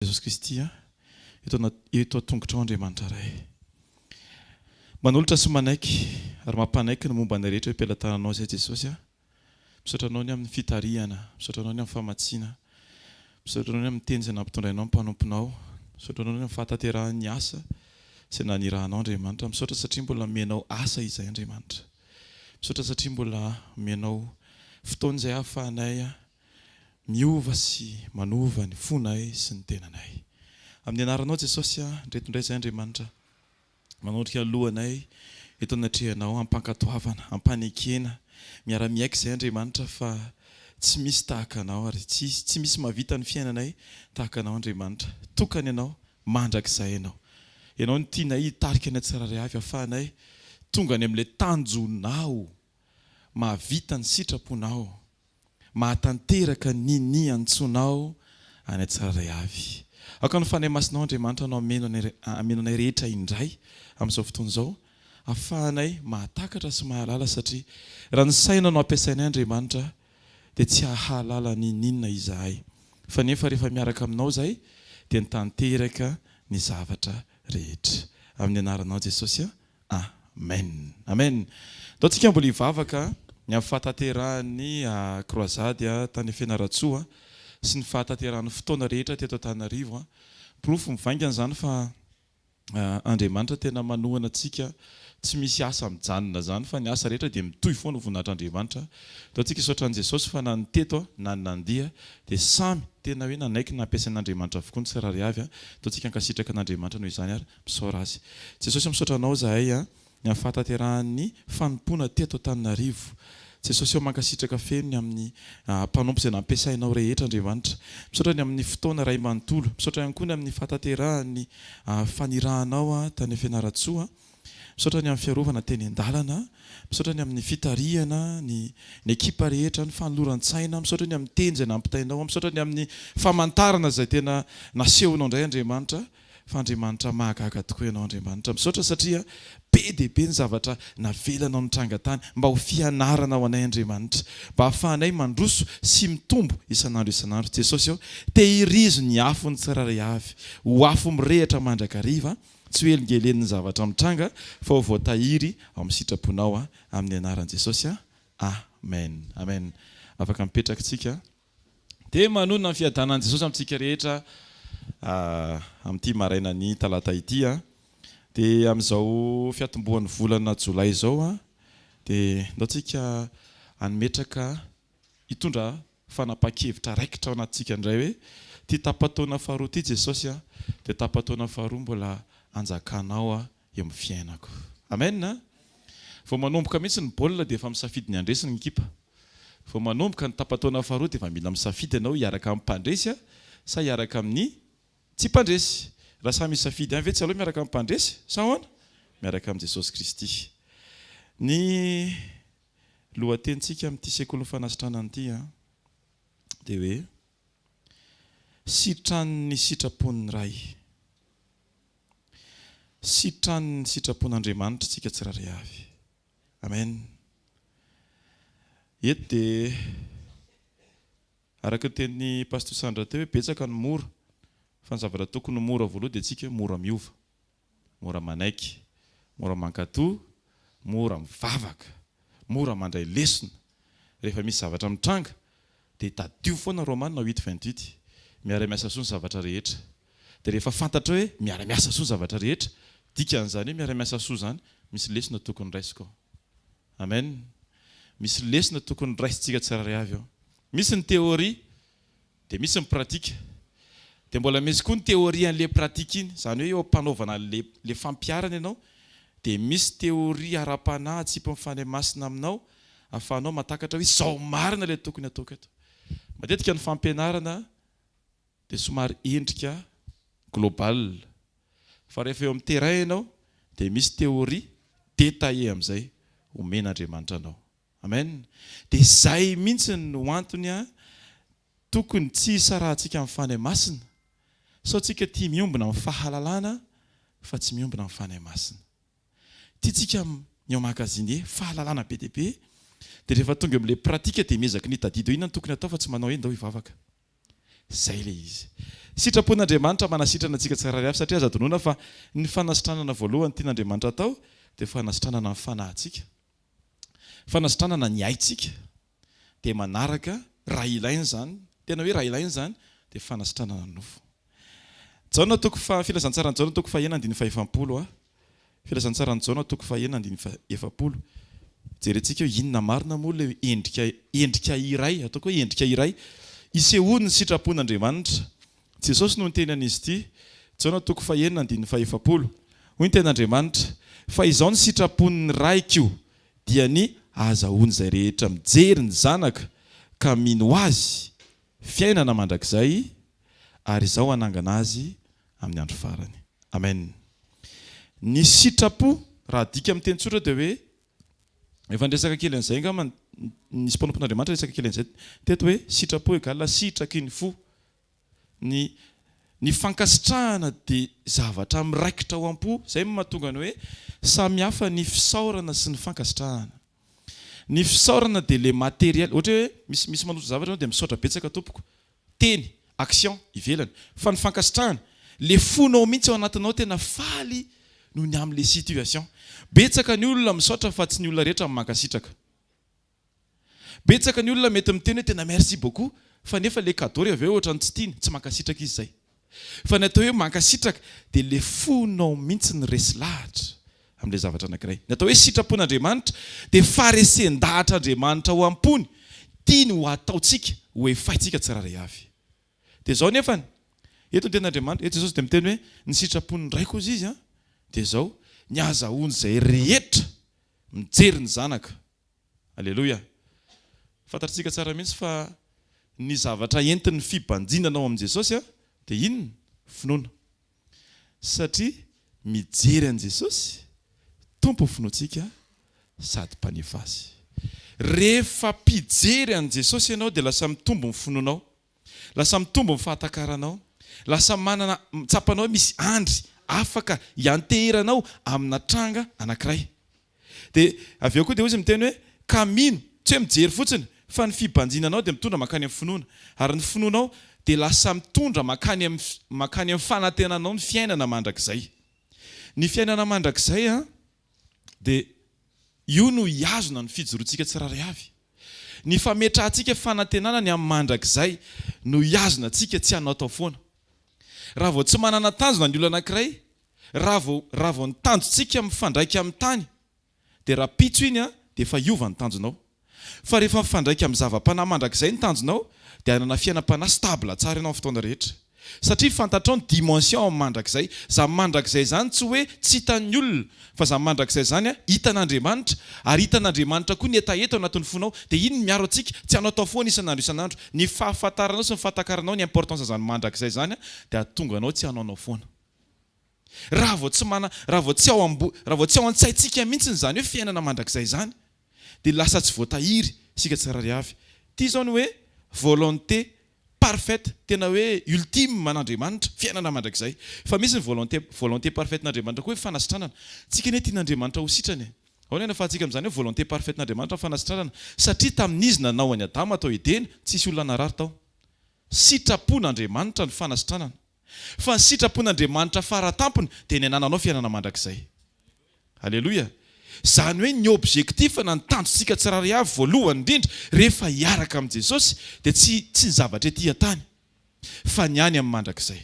Jesosy Kristy a, eto ana, eto an-tongotrao Andriamanitra Ray. Manolotra sy manaiky ary mampanaiky ny momba anay rehetra eo am-pelatananao izay Jesosy a. Misaotra Anao ny amin'ny fitarihana, misaotra Anao ny amin'ny famatsiana, misaotra Anao ny amin'ny teny izay nampitondrainao ny mpanomponao, misaotra Anao ny amin'ny fahatanterahan'ny asa izay nanirahanao Andriamanitra, misaotra satria mbola omenao asa izay Andriamanitra. Misaotra satria mbola omenao fotoana izay ahafahanay Miova sy manova ny fonay sy ny tenanay. Amin'ny anaranao Jesosy a, ndreto indray izay Andriamanitra, manondrika ny lohanay eto anatrehanao am-pankatoavana, am-panekena, miara-miaiky izay Andriamanitra fa tsy misy tahaka Anao ary tsy tsy misy mahavita ny fiainanay tahaka Anao Andriamanitra. Tokana Ianao, mandrakizay Ianao. Ianao no tianay hitarika anay tsirairay avy ahafahanay tonga any amin'ilay tanjonao, mahavita ny sitraponao. Mahatanteraka ny ny antsonao any tsirairay avy. Aoka ny Fanahy Masinao Andriamanitra no hameno anay hameno anay rehetra indray amin'izao fotoana izao afahanay mahatakatra sy mahalala satria raha ny saina no ampiasainay Andriamanitra dia tsy hahalala n'inon'inona izahay fa nefa rehefa miaraka aminao izahay dia ny tanteraka ny zavatra rehetra. Amin'ny anaranao Jesosy a. Amen Amen Ndao tsika mbola hivavaka ny amin'ny fahatanterahan'ny croisade tany Fianarantsoa sy ny fahatanterahan'ny fotoana rehetra teto Antananarivo. Porofo mivaingana izany fa Andriamanitra tena manohana antsika, tsy misy asa mijanona izany fa ny asa rehetra dia mitohy foana ho voninahitr'Andriamanitra. Ndao tsika hisaotra an'i Jesosy fa na ny teto na ny nandeha dia samy tena hoe nanaiky nampiasain'Andriamanitra avokoa ny tsirairay avy. Ndao tsika hankasitraka an'Andriamanitra noho izany ary Misaora Azy. Jesosy ô misaotra Anao izahay a, ny amin'ny fahatanterahan'ny fanompoana teto Antananarivo. Jesosy ô mankasitraka feno ny amin'ny mpanompo izay nampiasainao rehetra Andriamanitra. Misaotra ny amin'ny fotoana Ray manontolo. Misaotra ihany koa ny amin'ny fahatanterahan'ny fanirahanao tany Fianarantsoa. Misaotra ny amin'ny fiarovana teny an-dalana. Misaotra ny amin'ny fitarihana ny ny ekipa rehetra, ny fanoloran-tsaina. Misaotra ny amin'ny teny izay nampitainao. Misaotra ny amin'ny famantarana izay tena nasehonao indray Andriamanitra. Fa Andriamanitra mahagaga tokoa ianao Andriamanitra. Misaotra satria be dia be ny zavatra navelanao nitranga tany mba ho fianarana ho anay Andriamanitra. Mba ahafahanay mandroso sy mitombo isan'andro isan'andro. Jesosy ô, tehirizo ny afon'ny tsirairay avy ho afo mirehitra mandrakariva, tsy ho helingelenin'ny zavatra mitranga fa ho voatahiry ao amin'ny sitraponao amin'ny anaran'i Jesosy. Amen. Amen. Afaka mipetraka tsika. Dia manonona ny fiadanan'i Jesosy amintsika rehetra amin'ity marainan'ny talata ity. Dia amin'izao fiatombohan'ny volana jolay izao dia ndao tsika hametraka hitondra fanapahan-kevitra raikitra ao anatintsika indray hoe ity tapa-taona faharoa ity Jesosy dia tapa-taona faharoa mbola hanjakanao eo amin'ny fiainako. Amen. Vao manomboka mihitsy ny baolina dia efa misafidy ny handresy ny ekipa. Vao manomboka ny tapa-taona faharoa dia efa mila misafidy ianao hiaraka amin'ny mpandresy sa hiaraka amin'ny tsy mpandresy. Raha samy hisafidy ihany ve tsy aleo miaraka amin'ny mpandresy sa ahoana? Miaraka amin'i Jesosy Kristy. Ny lohatenintsika amin'ity sekolin'ny fanasitranana ity dia hoe Sitranin'ny sitrapon'ny Ray. Sitranin'ny sitrapon'Andriamanitra isika tsirairay avy. Amen. Eto dia araka ny tenin'i Pasteur Sandra teo hoe betsaka ny mora fa ny zavatra tokony ho mora voalohany dia tsika hoe mora miova, mora manaiky, mora mankatò, mora mivavaka, mora mandray lesona rehefa misy zavatra mitranga dia tadidio foana Romana huit 28 miara-miasa soa ny zavatra rehetra Dia rehefa fantatrao hoe miara-miasa soa ny zavatra rehetra, dikan'izany hoe miara-miasa soa izany, misy lesona tokony raisiko ao. Amen. Misy lesona tokony raisintsika tsirairay avy ao. Misy ny théorie, dia misy ny pratique. Dia mbola misy koa ny théorie an'ilay pratique iny, izany hoe eo am-panaovana an'ilay ilay fampiharana ianao, dia misy théorie ara-panahy atsipin'ny Fanahy Masina aminao, ahafahanao mahatakatra hoe izao marina ilay tokony hataoko eto. Matetika ny fampianarana dia somary endrika global fa rehefa eo amin'ny terrain ianao dia misy théorie détaillée amin'izay omen'Andriamanitra anao. Amen. Dia izay mihitsy no antony tokony tsy hisarahantsika amin'ny Fanahy Masina sao tsika tia miombona amin'ny fahalalana fa tsy miombona amin'ny Fanahy Masina. Tiantsika ny emmagasiner fahalalana be dia be dia rehefa tonga eo amin'ilay pratique dia miezaka ny hitadidy hoe inona no tokony hatao fa tsy manao hoe ndao hivavaka. Izay ilay izy. Sitrapon'Andriamanitra manasitrana antsika tsirairay avy satria aza adinoina fa ny fanasitranana voalohany tian'Andriamanitra atao dia fanasitranana ny fanahintsika. Fanasitranana ny aintsika dia manaraka raha ilaina izany, tena hoe raha ilaina izany dia fanasitranana ny nofo. Jaona toko faha, Filazantsaran'i Jaona toko fahenina andininy fahefapolo a. Filazantsaran'i Jaona toko fahenina andininy fahefapolo. Jerentsika eo inona marina moa ilay endrika, endrika iray, ataoko hoe endrika iray isehoan'ny sitrapon'Andriamanitra. Jesosy no niteny an'izy ity, Jaona toko fahenina andininy fahefapolo. Hoy ny tenin'Andriamanitra, Fa izao ny sitrapon'ny Raiko, dia ny hahazahoan'izay rehetra mijery ny Zanaka ka mino Azy, fiainana mandrakizay, ary Izaho hanangana azy amin'ny andro farany. Amen. Ny sitrapo, raha adika amin'ny teny tsotra dia hoe, efa niresaka kely an'izay angamba nisy mpanompon'Andriamanitra niresaka kely an'izay teto hoe sitrapo égale sitraky ny fo. Ny ny fankasitrahana dia zavatra miraikitra ao am-po, izay no mahatonga ny hoe samy hafa ny fisaorana sy ny fankasitrahana. Ny fisaorana dia le matériel, ohatra hoe misy misy manotra zavatra ianao dia misaotra betsaka tompoko, teny, action, ivelany. Fa ny fankasitrahana, le fonao mihitsy ao anatinao tena faly noho ny amin'le situation. Betsaka ny olona misaotra fa tsy ny olona rehetra no mankasitraka. Betsaka ny olona mety miteny hoe tena merci beaucoup fa nefa le cadeau ry avy eo ohatran'ny tsy tiany, tsy mankasitraka izy zay. Fa ny atao hoe mankasitraka dia le fonao mihitsy no resy lahatra amin'ilay zavatra anankiray. Ny atao hoe sitrapon'Andriamanitra dia faharesen-dahatr'Andriamanitra ao am-pony, tiany ho ataontsika, ho efaintsika tsirairay avy. Dia izao nefany, eto ny tenin'Andriamanitra, eto Jesosy dia miteny hoe ny sitrapon'ny Raiko hozy izy an, dia izao, ny ahazahoan'izay rehetra mijery ny Zanaka Aleloia! Fantatritsika tsara mihitsy fa ny zavatra entin'ny fibanjinana ao amin'i Jesosy dia inona? Finoana. Satria mijery an'i Jesosy, Tompo ny finoantsika sady mpanefa azy. Rehefa mpijery an'i Jesosy ianao dia lasa mitombo ny finoanao. Lasa mitombo ny fahatakaranao. Lasa manana, tsapanao hoe misy andry afaka hianteheranao amina tranga anankiray. Dia avy eo koa dia hoy izy miteny hoe, ka mino, tsy hoe mijery fotsiny, fa ny fibanjinanao dia mitondra mankany amin'ny finoana. Ary ny finoanao dia lasa mitondra mankany amin'ny, mankany amin'ny fanantenanao ny fiainana mandrakizay. Ny fiainana mandrakizay an, dia io no hihazona ny fijoroantsika tsirairay avy. Ny fametrahantsika fanantenana ny amin'ny mandrakizay no hihazona antsika tsy hanaotao foana. Raha vao tsy manana tanjona ny olona anankiray, Raha vao raha vao ny tanjontsika mifandraika amin'ny tany dia rahampitso iny an dia efa hiova ny tanjonao. Fa rehefa mifandraika amin'ny zava-panahy mandrakizay ny tanjonao dia hanana fiainam-panahy stable tsara ianao amin'ny fotoana rehetra. Satria fantatrao ny dimension amin'ny mandrakizay. Izany mandrakizay izany tsy hoe tsy hitan'ny olona fa izany mandrakizay izany an hitan'Andriamanitra ary hitan'Andriamanitra koa ny hetaheta ao anatin'ny fonao. Dia iny no miaro antsika tsy hanaotao foana isan'andro isan'andro. Ny fahafantaranao sy ny fahatakaranao ny importance an'izany mandrakizay izany an dia hahatonga anao tsy hanaonao foana. Raha vao tsy mana, raha vao tsy ao ambo, raha vao tsy ao an-tsaintsika mihitsy izany hoe fiainana mandrakizay izany, dia lasa tsy voatahiry isika tsirairay avy. Ity izao ny hoe volonté parfaite, tena hoe ultime an'Andriamanitra, fiainana mandrakizay. Fa misy ny volonté, volonté parfaite n'Andriamanitra koa hoe fanasitranana. Tsika anie tian'Andriamanitra ho sitrana e. Ahoana ny ahafahantsika amin'izany hoe volonté parfaite n'Andriamanitra ny fanasitranana? Satria tamin'izy nanao an'i Adama tao Edena, tsisy olona narary tao. Sitrapon'Andriamanitra ny fanasitranana. Fa ny sitrapon'Andriamanitra fara tampony dia ny hanananao fiainana mandrakizay. Aleloia! Izany hoe ny objectif na ny tanjontsika tsirairay avy voalohany indrindra rehefa hiaraka amin'i Jesosy dia tsy tsy ny zavatra ety an-tany fa ny any amin'ny mandrakizay.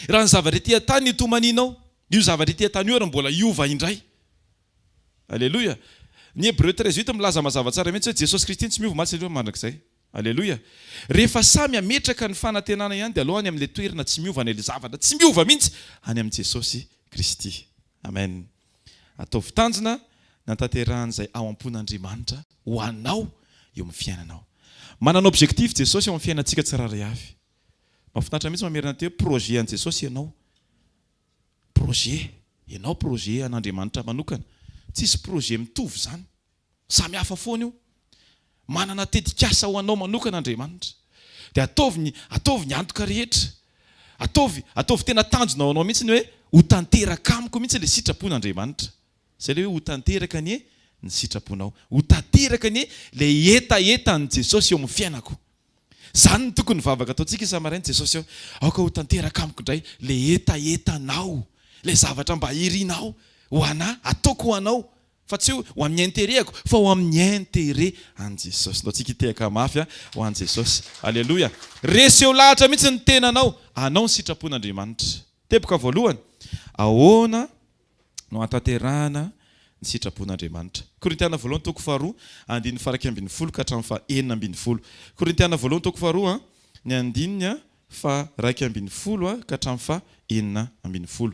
Raha ny zavatra ety an-tany no itomanianao, io zavatra ety an-tany io ary mbola hiova indray. Aleloia! Ny Hebreu 13 huit milaza mazava tsara mihitsy hoe Jesosy Kristy no tsy miova omaly sy anio ary mandrakizay. Aleloia! Rehefa samy hametraka ny fanantenana ihany dia aleo any amin'ilay toerana tsy miova, any ilay zavatra tsy miova mihitsy, any amin'i Jesosy Kristy. Amen. Ataovy tanjona ny hanatanterahan'izay ao am-pon'Andriamanitra ho anao eo amin'ny fiainanao. Manana objectif Jesosy eo amin'ny fiainantsika tsirairay avy. Mahafinaritra mihitsy mamerina an'ity hoe projet an'i Jesosy ianao. Projet. Ianao projet an'Andriamanitra manokana. Tsisy projet mitovy izany. Samy hafa foana io. Manana tetikasa ho anao manokana Andriamanitra. Dia ataovy ny, ataovy ny antoka rehetra. Ataovy, ataovy tena tanjona ho anao mihitsy ny hoe ho tanteraka amiko mihitsy ilay sitrapon'Andriamanitra. Izay ilay hoe ho tanteraka anie ny sitraponao. Ho tanteraka anie ilay hetahetan'i Jesosy eo amin'ny fiainako. Izany no tokony vavaka ataontsika isa-maraina, Jesosy ô, aoka ho tanteraka amiko indray ilay hetahetanao, ilay zavatra mba irinao ho anà, ataoko ho anao, fa tsy hoe ho amin'ny intérêt-ko, fa ho amin'ny intérêt an'i Jesosy. Ndao tsika hitehaka mafy ho an'i Jesosy. Aleloia! Reseo lahatra mihitsy ny tenanao, anao ny sitrapon'Andriamanitra. Teboka voalohany, ahoana no hahatanterahana ny sitrapon'Andriamanitra? Korintiana voalohany toko faharoa, andininy faha-11 ka hatramin'ny faha-16. Korintiana voalohany toko faharoa, ny andininy faha-11 ka hatramin'ny faha-16.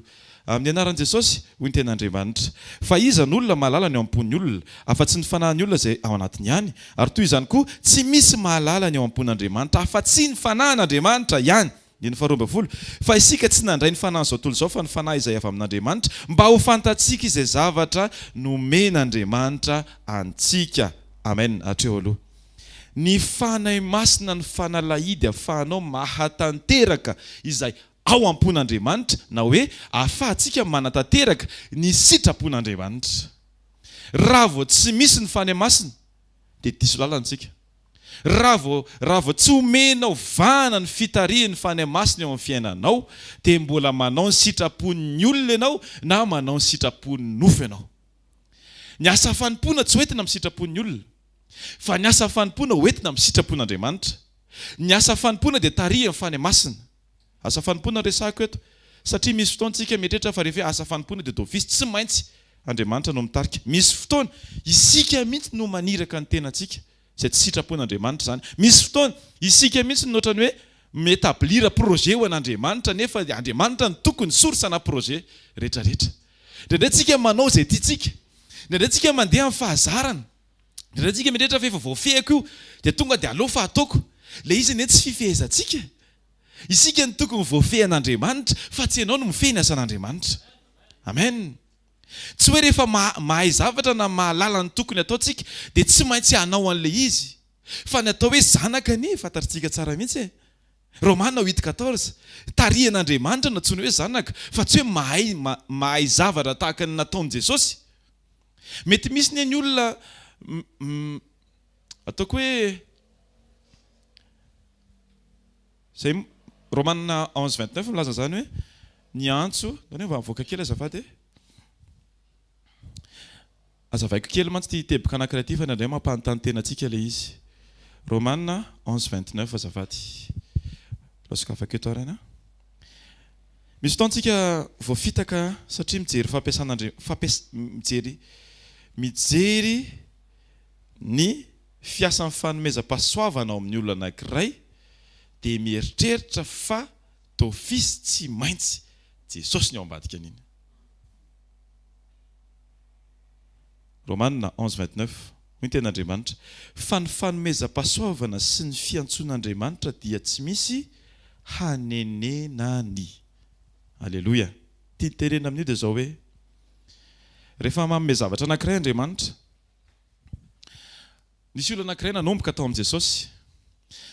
Amin'ny anaran'i Jesosy, hoy ny tenin'Andriamanitra. Fa iza no olona mahalala ny ao am-pon'ny olona, afa-tsy ny fanahin'ny olona izay ao anatiny ihany? Ary toy izany koa, tsy misy mahalala ny ao am-pon'Andriamanitra, afa-tsy ny fanahin'Andriamanitra ihany. Andininy faharoa ambin'ny folo, Fa isika tsy nandray ny fanahin'izao tontolo izao, fa ny Fanahy izay avy amin'Andriamanitra, mba ho fantatsika izay zavatra nomen'Andriamanitra antsika. Amen. Hatreo aloha. Ny Fanahy Masina no fanalahidy ahafahanao mahatanteraka izay ao am-pon'Andriamanitra, na hoe ahafahantsika manatanteraka ny sitrapon'Andriamanitra. Raha vao tsy misy ny Fanahy Masina, dia diso lalana isika. Raha vao raha vao tsy omenao vahana ny fitarihin'ny Fanahy Masina eo amin'ny fiainanao dia mbola manao ny sitrapon'ny olona ianao na manao ny sitrapon'ny nofo ianao. Ny asa fanompoana tsy hoentina amin'ny sitrapon'ny olona fa ny asa fanompoana hoentina amin'ny sitrapon'Andriamanitra. Ny asa fanompoana dia tarihin'ny Fanahy Masina. Asa fanompoana no resahiko eto satria misy fotoana tsika mieritreritra fa rehefa hoe asa fanompoana dia d'office tsy maintsy Andriamanitra no mitarika. Misy fotoana isika mihitsy no maniraka ny tenantsika izay tsy sitrapon'Andriamanitra izany. Misy fotoana isika mihitsy no ohatran'ny hoe mi-etablir projet ho an'Andriamanitra nefa Andriamanitra no tokony source na projet rehetra rehetra. Indraindray tsika manao izay tiantsika. Indraindray tsika mandeha amin'ny fahazarana. Indraindray tsika mieritreritra fa efa voafehiko io dia tonga dia aleo fa ataoko. Ilay izy anie tsy fifehezantsika e. Isika no tokony voafehy an'Andriamanitra fa tsy ianao no mifehy ny asan'Andriamanitra. Amen. Tsy hoe rehefa mahay zavatra na mahalala ny tokony atao tsika dia tsy maintsy hanao an'ilay izy. Fa ny atao hoe zanaka anie fantatritsika tsara mihitsy e. Romana huit quatorze, Tarihan'Andriamanitra no antsoina hoe zanaka fa tsy hoe mahay mahay zavatra tahaka ny nataon'i Jesosy. Mety misy ne ny olona ataoko hoe Izay Romana onze vingt neuf milaza an'izany hoe ny antso, ndao anie mba mivoaka kely azafady e. Azavaiko kely mantsy ity teboka anankiray ity fa indraindray mampanontany tena antsika ilay izy. Romana onze vingt neuf azafady. Aleo sokafako eto ary an. Misy fotoana tsika voafitaka satria mijery fampiasan'Andri- fampias- mijery mijery ny fiasan'ny fanomezam-pahasoavana ao amin'ny olona anankiray dia mieritreritra fa d'office tsy maintsy Jesosy ny ao ambadika an'iny. Romana onze vingt neuf, Hoy ny tenin'Andriamanitra, Fa ny fanomezam-pahasoavana sy ny fiantsoan'Andriamanitra dia tsy misy hanenenany. Aleloia! Tiany tenenina amin'io dia izao hoe, rehefa manome zavatra anankiray Andriamanitra, Nisy olona anankiray nanomboka tao amin'i Jesosy.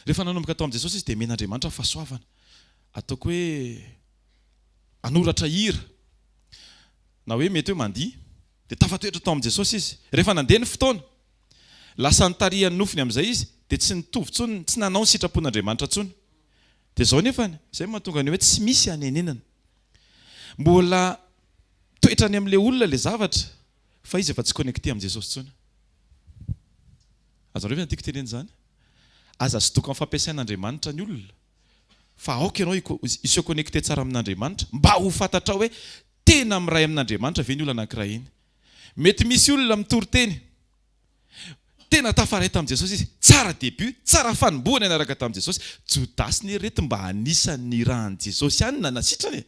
Rehefa nanomboka tao amin'i Jesosy izy dia omen'Andriamanitra fahasoavana. Ataoko hoe hanoratra hira na hoe mety hoe mandihy. Dia tafatoetra tao amin'i Jesosy izy. Rehefa nandeha ny fotoana, lasa nitarihan'ny nofony amin'izay izy, dia tsy nitovy intsony, tsy nanao ny sitrapon'Andriamanitra intsony. Dia izao nefany, izay no mahatonga ny hoe tsy misy hanenenana. Mbola toetrany amin'ilay olona ilay zavatra. Fa izy efa tsy connecté amin'i Jesosy intsony. Azonareo ve ny tiako tenena izany? Aza sodoka amin'ny fampiasain'Andriamanitra ny olona, fa aoka ianao hi se connecter tsara amin'Andriamanitra mba ho fantatrao hoe tena miray amin'Andriamanitra ve ny olona anankiray iny. Mety misy olona mitory teny, tena tafaray tamin'i Jesosy izy, tsara début, tsara fanombohana niaraka tamin'i Jesosy. Jodasy ne reto mba anisan'ny nirahan'i Jesosy ihany nanasitrana e!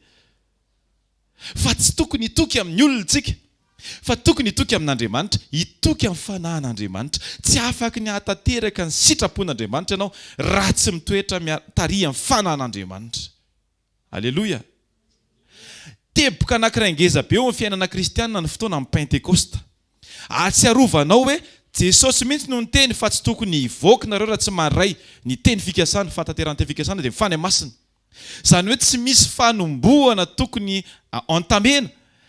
Fa tsy tokony hitoky amin'ny olona isika, fa tokony hitoky amin'Andriamanitra, hitoky amin'ny fanahin'Andriamanitra. Tsy afaky ny hahatanteraka ny sitrapon'Andriamanitra ianao raha tsy mitoetra tarihan'ny fanahin'Andriamanitra. Aleloia! Teboka anankiray ngeza be eo amin'ny fiainana kristiana ny fotoana amin'ny Pentekosta. Ahatsiarovanao hoe Jesosy mihitsy no niteny fa tsy tokony hivoaka nareo raha tsy maray ny teny fikasana, fahatanterahan'ny teny fikasana dia ny Fanahy Masina. Izany hoe tsy misy fanombohana tokony entamena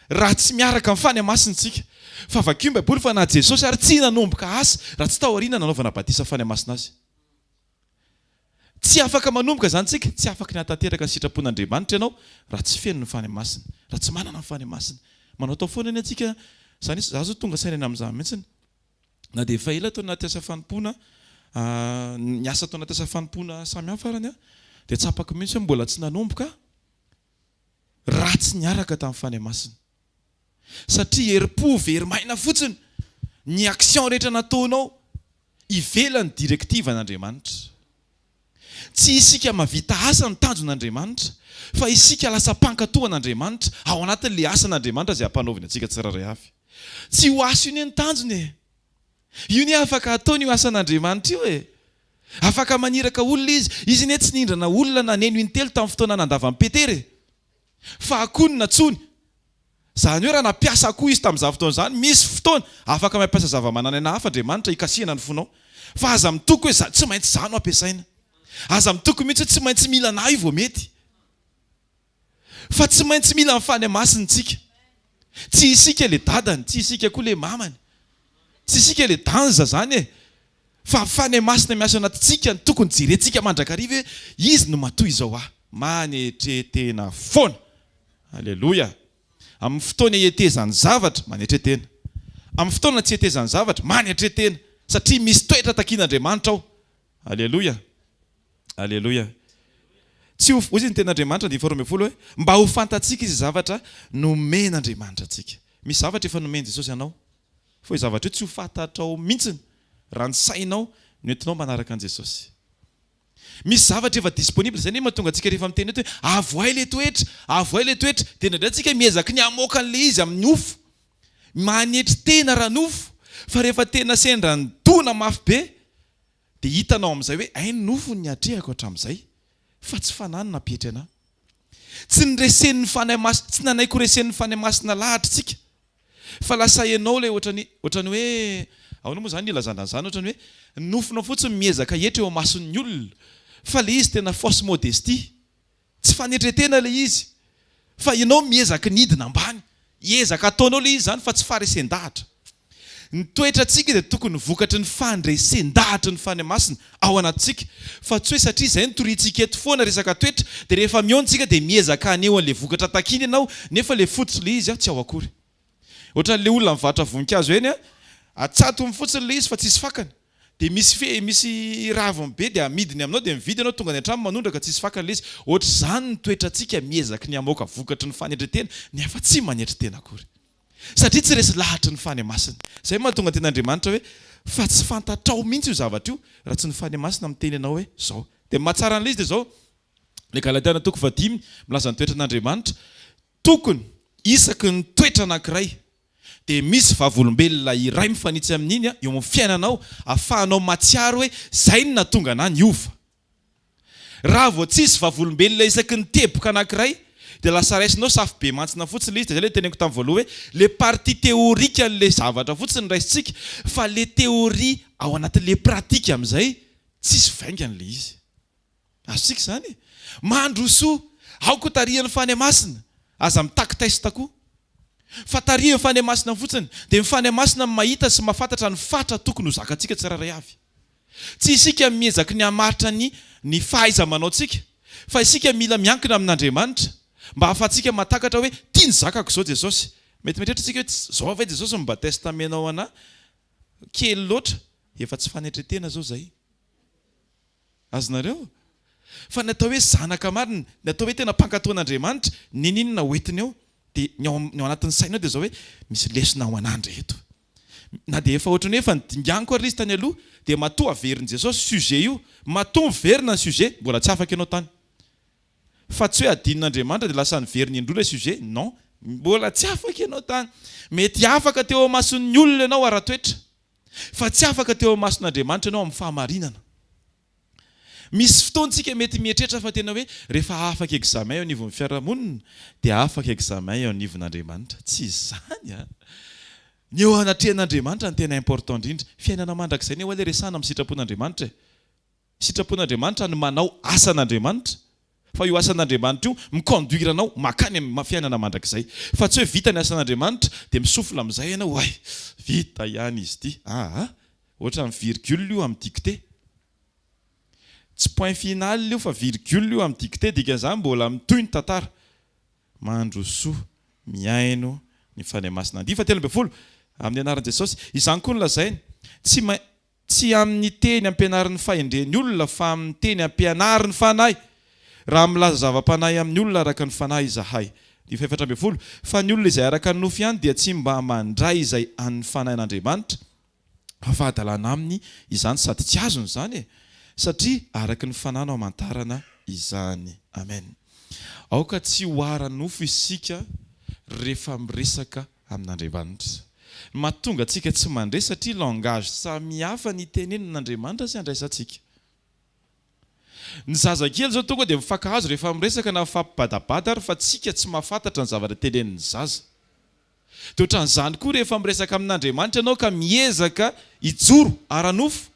raha tsy miaraka amin'ny Fanahy Masina isika. Fa vakio ny Baiboly fa na Jesosy ary tsy nanomboka asa raha tsy tao aoriana nanaovana batisa Fanahy Masina azy. Tsy afaka manomboka izany tsika, tsy afaky ny hahatanteraka ny sitrapon'Andriamanitra ianao raha tsy feno ny Fanahy Masina, raha tsy manana ny Fanahy Masina. Manaotao foana anie tsika izany, izaho izao tonga saina amin'izany mihitsiny. Na dia efa ela tao anaty asa fanompoana, niasa tao anaty asa fanompoana samihafa arany aho, dia tsapako mihitsy hoe mbola tsy nanomboka aho raha tsy niaraka tamin'ny Fanahy Masina. Satria herim-po very maina fotsiny ny action rehetra nataonao ivelan'ny directive an'Andriamanitra. Tsy isika mavita asa ny tanjon'Andriamanitra fa isika lasa mpankato an'Andriamanitra ao anatin'ilay asan'Andriamanitra izay ampanaoviny antsika tsirairay avy. Tsy io asa io anie ny tanjony e! Io anie afaka ataony io asan'Andriamanitra io e! Afaka maniraka olona izy. Izy anie tsy nindrana olona naneno intelo tamin'ny fotoana nandavan'i Petera e! Fa akoho no nantsoiny. Izany hoe raha nampiasa akoho izy tamin'izany fotoana izany, misy fotoana afaka mampiasa zava-manan'aina hafa Andriamanitra hikasihana ny fonao. Fa aza mitoky hoe za, tsy maintsy izaho no ampiasaina. Aza mitoky mihitsy hoe tsy maintsy mila anà io vao mety. Fa tsy maintsy mila ny Fanahy Masina isika. Tsy isika ilay dadany, tsy isika koa ilay mamany. Tsy isika ilay danza izany e. Fa Fanahy Masina miasa ao anatintsika no tokony jerentsika mandrakariva hoe Izy no matoa izao ahy. Manetre tena foana. Aleloia. Amin'ny fotoana ihetezan'ny zavatra, manetre tena. Amin'ny fotoana tsy ihetezan'ny zavatra, manetre tena. Satria misy toetra takian'Andriamanitra ao. Aleloia. Aleloia. Tsy ho, hoy ny tenin'Andriamanitra, andininy faharoa ambin'ny folo hoe, mba ho fantatsika izay zavatra nomen'Andriamanitra antsika. Misy zavatra efa nomen'i Jesosy anao. Fa io zavatra io tsy ho fantatrao mihitsiny raha ny sainao no entinao manaraka an'i Jesosy. Misy zavatra efa disponible, izay anie mahatonga antsika rehefa miteny eto hoe avohay ilay toetra, avohay ilay toetra, dia indraindray tsika miezaky ny hamoaka an'ilay izy amin'ny nofo, manetry tena ara-nofo, fa rehefa tena sendra ny dona mafy be dia hitanao amin'izay hoe hay ny nofo no niatrehako hatramin'izay fa tsy fanahy no nampietry anà. Tsy niresen'ny Fanahy Masina, tsy nanaiky ho resen'ny Fanahy Masina lahatra isika. Fa lasa enao ilay ohatrany ohatrany hoe ahoana moa izany ilazana an'izany ohatrany hoe ny nofinao fotsiny miezaka hietry eo imason'ny olona fa ilay izy tena fausse modestie tsy fanetretena ilay izy fa ianao miezaka ny hidina ambany ezaka ataonao ilay izy izany fa tsy faharesen-dahatra Ny toetrantsika dia tokony vokatry ny fandresen-dahatry ny Fanahy Masina ao anatintsika, fa tsy hoe satria izay no toriantsika eto foana resaka toetra, dia rehefa mihaona isika dia miezaka haneho an'ilay vokatra takiana ianao, nefa ilay fototr'ilay izy tsy ao akory. Ohatran'ilay olona mivarotra voninkazo eny, atsatony fotsiny ilay izy fa tsisy fakany, dia misy fe, misy raviny be dia amidiny aminao dia mividy ianao tonga any an-trano manondraka tsisy fakany ilay izy. Ohatr'izany ny toetrantsika miezaky ny hamoaka vokatry ny fanetren-tena nefa tsy manetry tena akory. Satria tsy resy lahatry ny Fanahy Masina. Izay no mahatonga ny tenin'Andriamanitra hoe, Fa tsy fantatrao mihitsy io zavatra io, raha tsy ny Fanahy Masina miteny anao hoe, izao. Dia ny mahatsara an'ilay izy dia izao, ilay Galatiana toko fahadimy milaza ny toetran'Andriamanitra, tokony isaky ny toetra anankiray dia misy vavolombelona iray mifanitsy amin'iny eo amin'ny fiainanao, ahafahanao mahatsiaro hoe, izay no nahatonga anà niova. Raha vao tsisy vavolombelona isaky ny teboka anankiray dia lasa raisinao safobemantsina fotsiny ilay izy, dia izay ilay teneniko tamin'ny voalohany hoe le partie théorique an'ilay zavatra fotsiny no raisintsika fa le théorie ao anatin'ilay pratique amin'izay tsisy vaingany ilay izy. Azontsika izany e! Mandrosoa, aoka ho tarihan'ny Fanahy Masina, aza mitaky test koa fa tarihan'ny Fanahy Masina fotsiny, dia ny Fanahy Masina no mahita sy mahafantatra ny fatra tokony ho zakantsika tsirairay avy. Tsy isika miezaky ny hamaritra ny ny fahaiza-manaontsika, fa isika mila miankina amin'Andriamanitra mba hahafahantsika mahatakatra hoe tia ny zakako izao Jesosy. Mety mieritreritra isika hoe zao ve Jesosy no mba test amenao anah? Kely loatra, efa tsy fanetren-tena zao zay. Azonareo? Fa ny atao hoe zanaka marina, ny atao hoe tena mpankatò an'Andriamanitra, n'inon'inona hoentiny eo, dia ny ao ny ao anatin'ny sainao dia izao hoe misy lesona ho anah ndray eto. Na dia efa ohatran'ny hoe efa nodinganiko ary izy tany aloha dia matoa averin'i Jesosy sujet io, matoa miverina ny sujet mbola tsy afaka ianao tany. Fa tsy hoe adinon'Andriamanitra dia lasa niverina indroa ilay sujet, non, mbola tsy afaka ianao tany. Mety afaka teo imason'ny olona ianao ara-toetra, fa tsy afaka teo imason'Andriamanitra ianao amin'ny fahamarinana. Misy fotoana tsika mety mieritreritra fa tena hoe rehefa afaka examen eo anivon'ny fiarahamonina dia afaka examen eo anivon'Andriamanitra. Tsy izany an! Ny eo anatrehan'Andriamanitra no tena important indrindra. Fiainana mandrakizay anie ho'a ilay resahana amin'ny sitrapon'Andriamanitra e! Sitrapon'Andriamanitra ny manao asan'Andriamanitra fa io asan'Andriamanitra io mi-conduire anao makany amin'ny fiainana mandrakizay. Fa tsy hoe vita ny asan'Andriamanitra dia mi-souffle amin'izay ianao, oay! Vita ihany izy ity. Aa! Ohatran'ny virgule io amin'ny dictée. Tsy point final io fa virgule io amin'ny dictée, dikan'izany mbola mitohy ny tantara. Mandrosoa mihaino ny Fanahy Masina. Andiany fahatelo ambin'ny folo, amin'ny anaran'i Jesosy. Izany koa no lazainy, tsy ma tsy amin'ny teny ampianarin'ny fahendren'ny olona fa amin'ny teny ampianarin'ny Fanahy, raha milaza zava-panahy amin'ny olona araka ny Fanahy izahay. Ny faha-14, fa ny olona izay araka ny nofo ihany dia tsy mba mandray izay an'ny Fanahin'Andriamanitra, fa fahadalana aminy izany sady tsy azony izany e, satria araka ny Fanahy no amantarana izany. Amen. Aoka tsy ho ara-nofo isika rehefa miresaka amin'Andriamanitra. Ny mahatonga antsika tsy mandre satria langage samihafa ny itenenan'Andriamanitra sy andraisantsika. Ny zazakely izao tonga dia mifankahazo rehefa miresaka na mifampibadabada ary fa tsika tsy mahafantatra ny zavatra tenenin'ny zaza. Dia ohatran'izany koa rehefa miresaka amin'Andriamanitra ianao ka miezaka hijoro ara-nofo.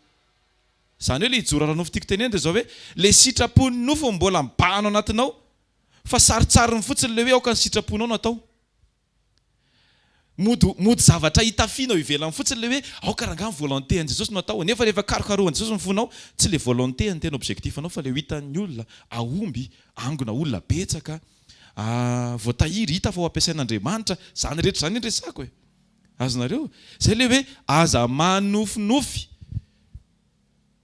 Izany hoe ilay hijoro ara-nofo tiako tenenina dia izao hoe ilay sitrapon'ny nofo mbola mibahana ao anatinao fa sarintsariny fotsiny ilay hoe aoka ny sitraponao no atao. Mody mody zavatra itafianao ivelany fotsiny ilay hoe aoka rangahy ny volonté an'i Jesosy no atao, nefa rehefa karokarohan'i Jesosy ny fonao, tsy ilay volonté no tena objectif anao fa ilay ho hitan'ny olona, ahomby, angona olona betsaka, voatahiry, hita fa ho ampiasain'Andriamanitra, izany rehetra izany anie resako e! Azonareo? Izay ilay hoe aza manofinofy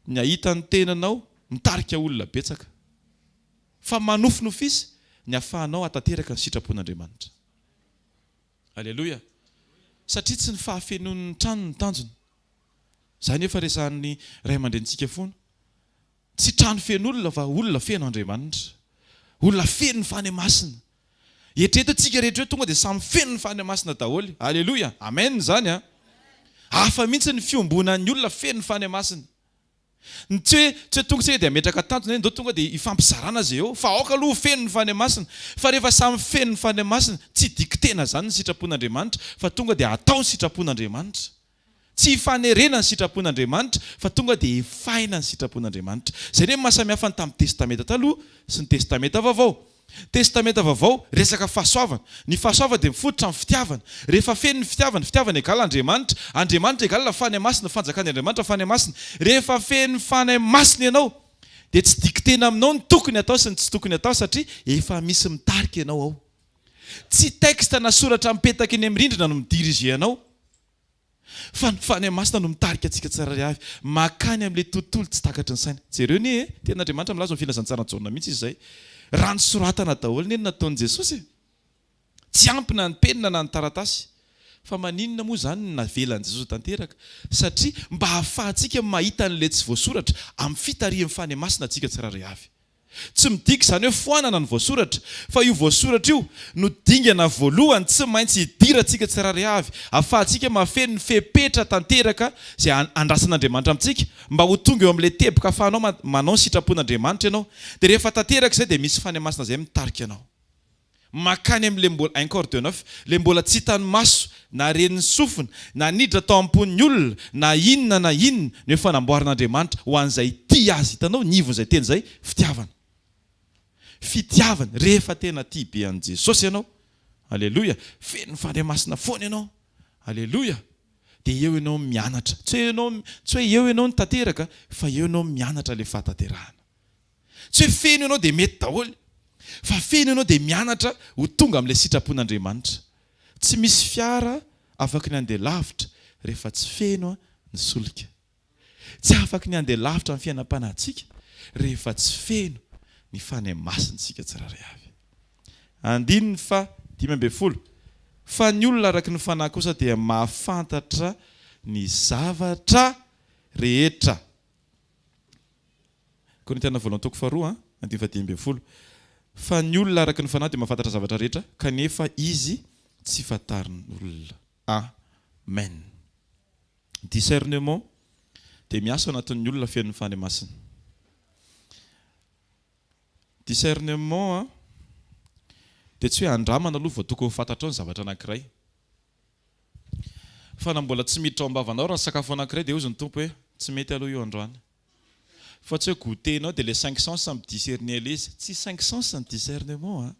ny hahita ny tenanao mitarika olona betsaka fa manofinofisa ny hahafahanao hahatanteraka ny sitrapon'Andriamanitra. Aleloia! Satria tsy ny fahafenoan'ny trano no tanjona. Izany efa resahan'ny ray aman-drenintsika foana. Tsy trano feno olona fa olona feno Andriamanitra. Olona feno ny Fanahy Masina. Eritrereto tsika rehetra eo tonga dia samy feno ny Fanahy Masina daholo. Aleloia! Amen izany an! Hafa mihitsy ny fiombonan'ny olona feno ny Fanahy Masina. Ny tsy hoe tsy hoe tonga isika dia hametraka tanjona hoe ndao tonga dia hifampizarana izay eo fa aoka aloha ho feno ny Fanahy Masina. Fa rehefa samy feno ny Fanahy Masina, tsy dicter-na izany ny sitrapon'Andriamanitra fa tonga dia atao ny sitrapon'Andriamanitra. Tsy ifanerena ny sitrapon'Andriamanitra fa tonga dia efaina ny sitrapon'Andriamanitra. Izay anie ny maha samy hafa ny tamin'ny Testamenta Taloha sy ny Testamenta Vaovao. Testamenta Vaovao, resaka fahasoavana. Ny fahasoavana dia mifototra amin'ny fitiavana. Rehefa feno ny fitiavana, fitiavana égale Andriamanitra, Andriamanitra égale Fanahy Masina, Fanjakan' Andriamanitra Fanahy Masina. Rehefa feno Fanahy Masina ianao dia tsy dicter-na aminao ny tokony atao sy ny tsy tokony atao satria efa misy mitarika ianao ao. Tsy texte na soratra mipetaka eny amin'ny rindrina no mi-diriger anao. Fa ny Fanahy Masina no mitarika antsika tsirairay avy mankany amin'ilay tontolo tsy takatry ny saina. Jereo anie e! Tenin'Andriamanitra milaza ao amin'ny Filazantsaran'i Jaona mihitsy izy izay. Raha nosoratana daholo anie ny nataon'i Jesosy e! Tsy ampy na ny penina na ny taratasy. Fa maninona moa izany no navelan'i Jesosy ho tanteraka? Satria mba hahafahantsika mahita an'ilay tsy voasoratra amin'ny fitarihan'ny Fanahy Masina antsika tsirairay avy. Tsy midika izany hoe foanana ny voasoratra, fa io voasoratra io no dingana voalohany tsy maintsy hidirantsika tsirairay avy, ahafahantsika mahafeno ny fepetra tanteraka izay andrasan'Andriamanitra amintsika, mba ho tonga eo amin'ilay teboka ahafahanao manao ny sitrapon'Andriamanitra ianao. Dia rehefa tanteraka izay dia misy Fanahy Masina izay mitarika anao. Mankany amin'ilay mbola, un corps de neuf, ilay mbola tsy hitan'ny maso, na ren'ny sofina, na niditra tao am-pon'ny olona, na inona na inona no efa namboarin'Andriamanitra ho an'izay tia Azy. Hitanao ny ivon'izay teny izay? Fitiavana. Fitiavana. Rehefa tena tia be an'i Jesosy ianao, Aleloia, feno ny Fanahy Masina foana ianao, Aleloia, dia eo ianao mianatra. Tsy hoe ianao, tsy hoe eo ianao no tanteraka, fa eo ianao mianatra ilay fahatanterahana. Tsy hoe feno ianao dia mety daholo, fa feno ianao dia mianatra ho tonga amin'ilay sitrapon'Andriamanitra. Tsy misy fiara afaky ny handeha lavitra rehefa tsy feno ny solika. Tsy afaky ny handeha lavitra ny fiainam-panahintsika rehefa tsy feno ny Fanahy Masintsika tsirairay avy. Andininy faha 15, Fa ny olona araky ny Fanahy kosa dia mahafantatra ny zavatra rehetra. Korintiana voalohany toko faharoa andininy faha-15 Fa ny olona araka ny fanahy dia mahafantatra zavatra rehetra, kanefa izy tsy fantarin'olona. Amen. Discernement dia miasa ao anatin'ny olona feno ny Fanahy Masina. Discernement dia tsy hoe andramana aloha vao tokony ho fantatrao ny zavatra anankiray. Fa na mbola tsy miditra ao am-bavanao raha ny sakafo anankiray dia hozy ny Tompo hoe tsy mety aloha io androany. Fa tsy hoe goûter-nao dia ilay cinq sens mi-discerner ilay izy. Tsy cinq sens ny discernement an!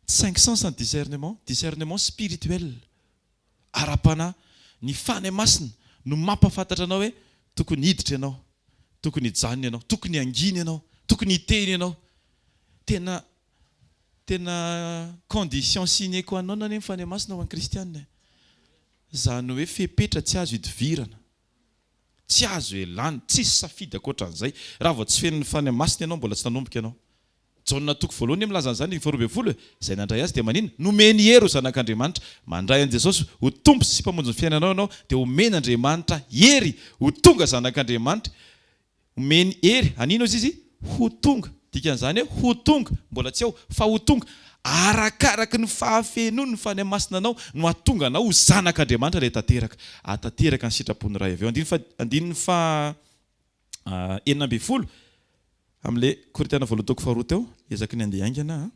Tsy cinq sens ny discernement, discernement spirituel, ara-panahy. Ny Fanahy Masina no mampahafantatra anao hoe tokony hiditra ianao. Tokony hijanona ianao, tokony hangina ianao, tokony hiteny ianao. Tena tena condition sine qua non anie ny Fanahy Masina ho an'ny kristiana e. Izany hoe fepetra tsy azo idivirana, tsy azo elana, tsisy safidy ankoatran'izay. Raha vao tsy feno ny Fanahy Masina ianao, mbola tsy nanomboka ianao. Jaona toko voalohany milaza an'izany, andininy faharoa ambin'ny folo e, Izay nandray Azy dia maninona? Nomeny hery ho zanak'Andriamanitra. Mandray an'i Jesosy ho Tompo sy Mpamonjy ny fiainanao ianao, dia omen'Andriamanitra hery ho tonga zanak'Andriamanitra. Omeny hery, hanina hozy izy? Ho tonga. Dikan'izany hoe ho tonga, mbola tsy ao, fa ho tonga. Arakaraky ny fahafenoan'ny Fanahy Masina anao no hahatonga anao ho zanak'Andriamanitra ilay tanteraka. Hahatanteraka ny sitrapon'ny Ray avy eo. Andininy faha, andininy faha 16 amin'ilay Korintiana voalohany toko faharoa teo, ezaky ny handeha haingana aho.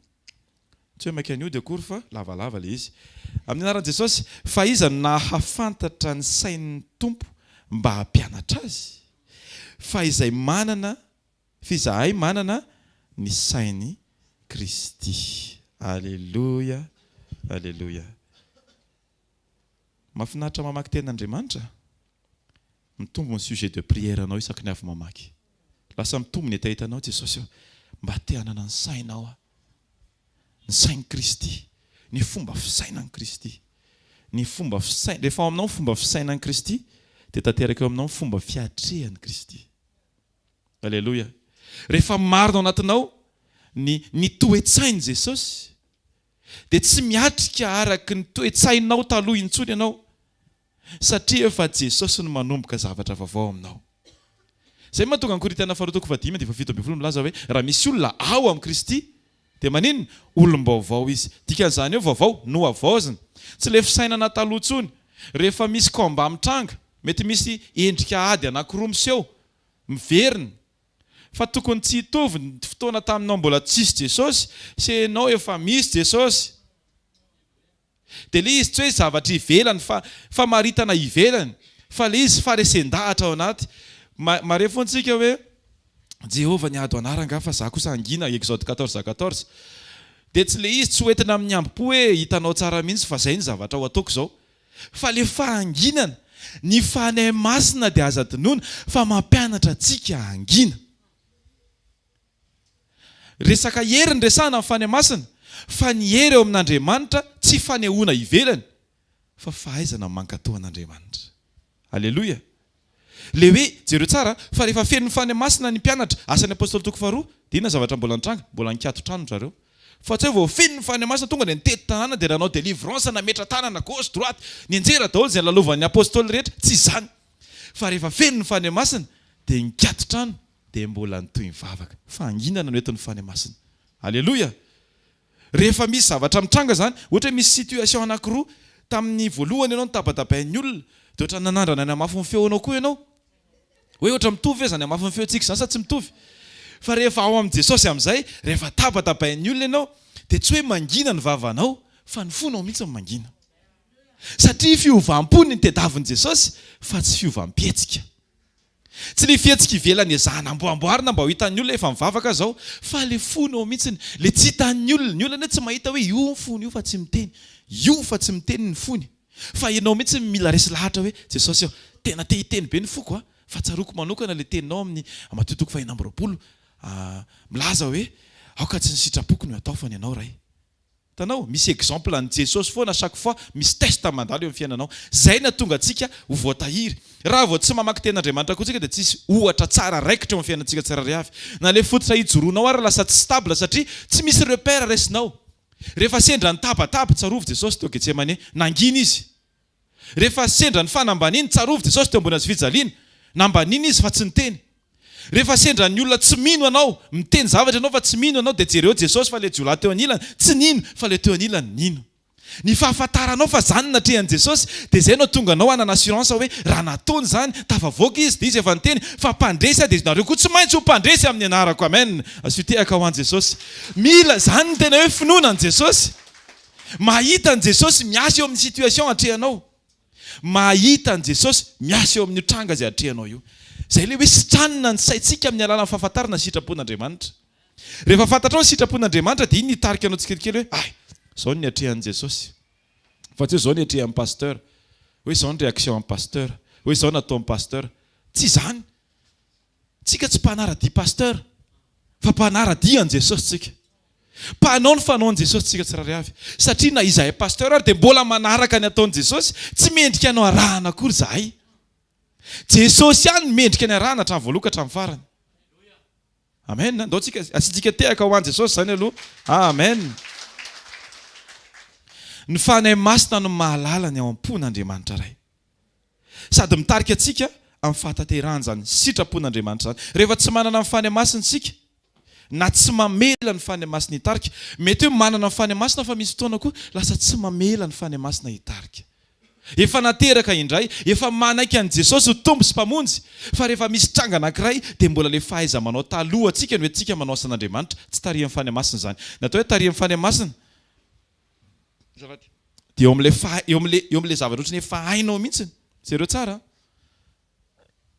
Tsy hoe maika ny hody akory fa lavalava ilay izy. Amin'ny anaran'i Jesosy, fa iza no nahafantatra ny sain'ny Tompo mba hampianatra azy? Fa izay manana, f'izahay manana ny sain'i Kristy. Aleloia, aleloia. Mahafinaritra mamaky tenin'Andriamanitra. Mitombo ny sujet de prière anao isaky ny avy mamaky. Lasa mitombo ny hetahetanao, Jesosy ô, mba te hanana ny sainao aho. Ny sain'i Kristy, ny fomba fisainan'i Kristy. Ny fomba fisain, rehefa ao aminao ny fomba fisainan'i Kristy, dia tanteraka eo aminao ny fomba fiatrehan'i Kristy. Aleloia. Rehefa marina ao anatinao ny ny toe-tsain'i Jesosy, dia tsy miatrika araka ny toe-tsainao taloha intsony ianao, satria efa Jesosy no manomboka zavatra vaovao aminao. Izay no mahatonga ny Korintiana faharoa toko fahadimy andininy faha-17 milaza hoe raha misy olona ao amin'i Kristy dia maninona? Olom-baovao izy. Dikan'izany hoe vaovao, nohavaozina. Tsy ilay fisainana taloha intsony. Rehefa misy combat mitranga, mety misy endrika ady anankiroa miseho, miverina. Fa tokony tsy hitovy ny fotoana taminao mbola tsisy Jesosy sy enao efa misy Jesosy. Dia ilay izy tsy hoe zavatra ivelany fa famaritana ivelany fa ilay izy faharesen-dahatra ao anaty. Ma, marefo antsika hoe Jehovah niady ho anah rangaha fa za kosa hangina, Exode 14 14. Dia tsy ilay izy tsy ho entina amin'ny hambom-po hoe hitanao tsara mihitsy fa zay ny zavatra ho ataoko izao. Fa ilay fahanginana, ny Fanahy Masina dia aza adinoina fa mampianatra antsika hangina. Resaka hery ny resahana amin'ny Fanahy Masina, fa ny hery eo amin'Andriamanitra tsy fanehoana ivelany fa fahaizana mankatò an'Andriamanitra. Aleloia! Le hoe, jereo tsara, fa rehefa feno ny Fanahy Masina ny mpianatra, Asan'ny Apostoly toko faharoa, dia inona zavatra mbola nitranga? Mbola nikato-trano ry zareo. Fa tsy hoe vao feno ny Fanahy Masina tonga dia nitety tanàna dia nanao délivrance, nametra-tanana gauche, droite, nianjera daholo izay lalovan'ny Apostoly rehetra, tsy izany. Fa rehefa feno ny Fanahy Masina dia nikato-trano dia mbola nitohy nivavaka. Fahanginana no entin'ny Fanahy Masina. Aleloia! Rehefa misy zavatra mitranga izany, ohatra hoe misy situation anankiroa, tamin'ny voalohany ianao nitabatabain'ny olona, dia ohatran'ny nanandrana nanamafy ny feonao koa ianao. Hoe ohatra mitovy ve izany hamafin'ny feontsika izany sa tsy mitovy? Fa rehefa ao amin'i Jesosy amin'izay, rehefa tabatabain'ny olona ianao, dia tsy hoe mangina ny vavanao, fa ny fonao mihitsy no mangina. Satria fiovam-po ny tediavin'i Jesosy, fa tsy fiovam-pihetsika. Tsy le fihetsika ivelany ezahana amboamboarina mba ho hitan'ny olona efa mivavaka aho zao fa le fony ao mihitsiny, le tsy hitan'ny olona, ny olona anie tsy mahita hoe io ny fony io fa tsy miteny, io fa tsy miteny ny fony, fa ianao mihitsy no mila resy lahatra hoe Jesosy ô, tena te hiteny be ny foko a, fa tsaroako manokana le teninao amin'ny Matio toko faha 26 milaza hoe aoka tsy ny sitrapoko no atao fa ny anao Ray. Hitanao? Misy exemple an'i Jesosy foana chaque fois misy test mandalo eo amin'ny fiainanao. Zay no hahatonga antsika ho voatahiry. Raha vao tsy mamaky tenin'Andriamanitra koa tsika dia tsisy ohatra tsara raikitra eo amin'ny fiainantsika tsirairay avy. Na le fototra ijoroanao ary lasa tsy stable satria tsy misy repère raisinao. Rehefa sendra ny tabataba, tsarovy Jesosy teo Getsemane, nangina Izy. Rehefa sendra ny fanambaniana, tsarovy Jesosy teo ambony hazofijaliana, nambaniana Izy fa tsy niteny. Rehefa sendra ny olona tsy mino anao, miteny zavatra ianao fa tsy mino anao dia jereo Jesosy fa ilay jiolahy teo anilany tsy nino fa ilay teo anilany nino. Ny fahafantaranao fa zany no natrehan'i Jesosy dia izay no hahatonga anao hanana assurance hoe raha nataony izany, tafavoaka izy dia izy efa niteny fa mpandresy aho dia nareo koa tsy maintsy ho mpandresy amin'ny anarako. Amen. Asio tehaka ho an'i Jesosy. Mila, izany no tena hoe finoana an'i Jesosy. Mahita an'i Jesosy miasa eo amin'ny situation atrehanao. Mahita an'i Jesosy miasa eo amin'io tranga izay atrehanao io. Izay ilay hoe sitranina ny saintsika amin'ny alalan'ny fahafantarana ny sitrapon'Andriamanitra. Rehefa fantatrao ny sitrapon'Andriamanitra dia iny hitarika anao tsikelikely hoe ay, izao no niatrehan'i Jesosy. Fa tsy hoe izao no niatrehan'ny pasteur. Hoe izao ny réaction an'ny pasteur. Hoe izao nataon'ny pasteur. Tsy izany. Tsika tsy mpanara-dia pasteur fa mpanara-dia an'i Jesosy tsika. Mpanao ny fanaon'i Jesosy tsika tsirairay avy. Satria na izahay pasteur ary dia mbola manaraka ny ataon'i Jesosy, tsy mendrika anao arahana akory izahay. Jesosy ihany no mendrika ny arahana hatramin'ny voalohany ka hatramin'ny farany. Amen. Ndao tsika asiantsika tehaka ho an'i Jesosy izany aloha. Amen. Ny Fanahy Masina no mahalala ny ao am-pon'Andriamanitra Ray. Sady mitarika antsika amin'ny fahatanterahana izany sitrapon'Andriamanitra izany. Rehefa tsy manana ny Fanahy Masina isika, na tsy mamela ny Fanahy Masina hitarika, mety hoe manana ny Fanahy Masina fa misy fotoana koa lasa tsy mamela ny Fanahy Masina hitarika. Efa nateraka indray, efa manaiky an'i Jesosy ho Tompo sy Mpamonjy, fa rehefa misy tranga anankiray dia mbola ilay fahaiza-manao taloha antsika no entintsika manao asan'Andriamanitra. Tsy tarihan'ny Fanahy Masina izany. Ny atao hoe tarihan'ny Fanahy Masina, azafady, dia eo amin'ilay faha, eo amin'ilay, eo amin'ilay zavatra ohatran'ny efa hainao mihitsy. Jereo tsara an.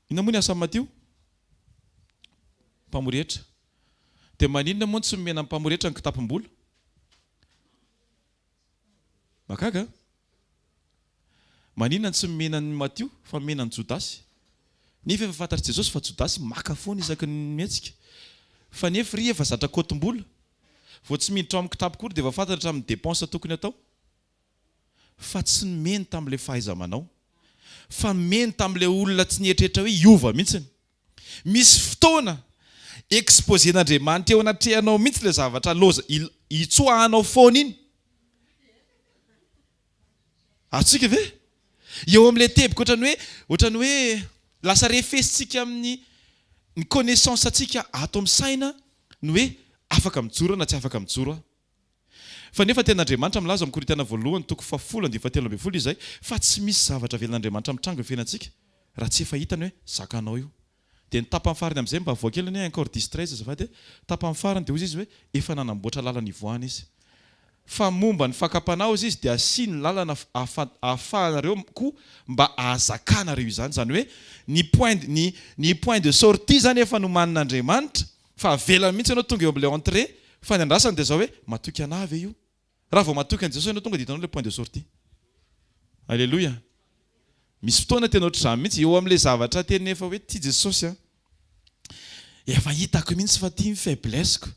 Inona moa ny asan'i Matio? Mpamory hetra. Dia maninona moa no tsy nomena ny mpamory hetra ny kitapom-bola? Mahagaga an! Maninona no tsy nomena an'i Matio fa nomena an'i Jodasy? Nefa efa fantatr'i Jesosy fa Jodasy maka foana isaky ny mihetsika. Fa nefa ry efa zatra kaotim-bola. Vao tsy miditra ao amin'ny kitapo akory dia efa fantatra hatramin'ny dépense tokony atao. Fa tsy nomeny tamin'ilay fahaiza-manao. Fa nomeny tamin'ilay olona tsy nieritreritra hoe hiova mihitsiny. Misy fotoana exposer-n'Andriamanitra eo anatrehanao mihitsy ilay zavatra loza itsoahanao foana iny. Azontsika ve? Eo amin'ilay teboka ohatran'ny hoe ohatran'ny hoe lasa refesintsika amin'ny ny connaissance antsika ato amin'ny saina ny hoe afaka mijoro aho na tsy afaka mijoro aho. Fa nefa tenin'Andriamanitra milaza ao amin'ny Korintiana voalohany toko fahafolo andininy fahatelo ambin'ny folo izay fa tsy misy zavatra avelan'Andriamanitra mitranga eo fiainantsika raha tsy efa hitany hoe zakanao io. Dia ny tapany farany amin'izay mba avoa kely anie encore dix 13 azafady e, tapany farany dia hozy izy hoe efa nanamboatra lalana hivoahana izy. Fa momba ny fakam-panahy hozy izy dia asiany lalana ahafahanareo koa mba ahazakanareo izany. Izany hoe ny point ny ny point de sortie izany efa nomanin'Andriamanitra Fa avelany mihitsy ianao tonga eo amin'ilay entrée fa ny andrasany dia izao hoe matoky anah ve io? Raha vao matoky an'i Jesosy ianao tonga dia hitanao ilay point de sortie. Aleloia. Misy fotoana tena ohatr'izany mihitsy eo amin'ilay zavatra tena efa hoe tia Jesosy an. Efa hitako mihitsy fa ity ny faiblesse-ko.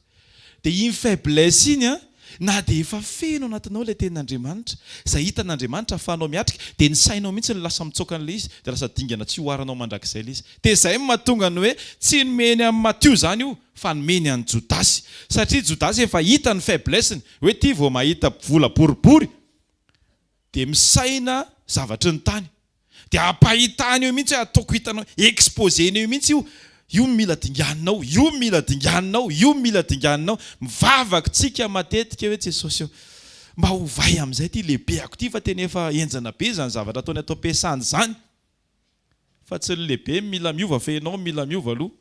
Dia iny faiblesse iny an, na dia efa feno anatinao ilay tenin'Andriamanitra, izay hitan'Andriamanitra ahafahanao miatrika, dia ny sainao mihitsy no lasa mitsoaka an'ilay izy, dia lasa dingana tsy oharanao mandrakizay ilay izy. Dia izay no mahatonga ny hoe tsy nomeny an'i Matio izany io fa nomeny an'i Jodasy. Satria Jodasy efa hita ny faiblesse-ny, hoe ity vao mahita vola boribory dia misaina zavatry ny tany. Dia ampahitany eo mihitsy hoe ataoko hitanao, exposer-ny eo mihitsy io, io mila dinganinao, io mila dinganinao, io mila dinganinao. Mivavaka tsika matetika hoe Jesosy ô, mba ovay amin'izay ity lehibehako ity fa tena efa henjana be izany zavatra ataony ato am-piasana izany. Fa tsy ny lehibe no mila miova fa ianao no mila miova aloha.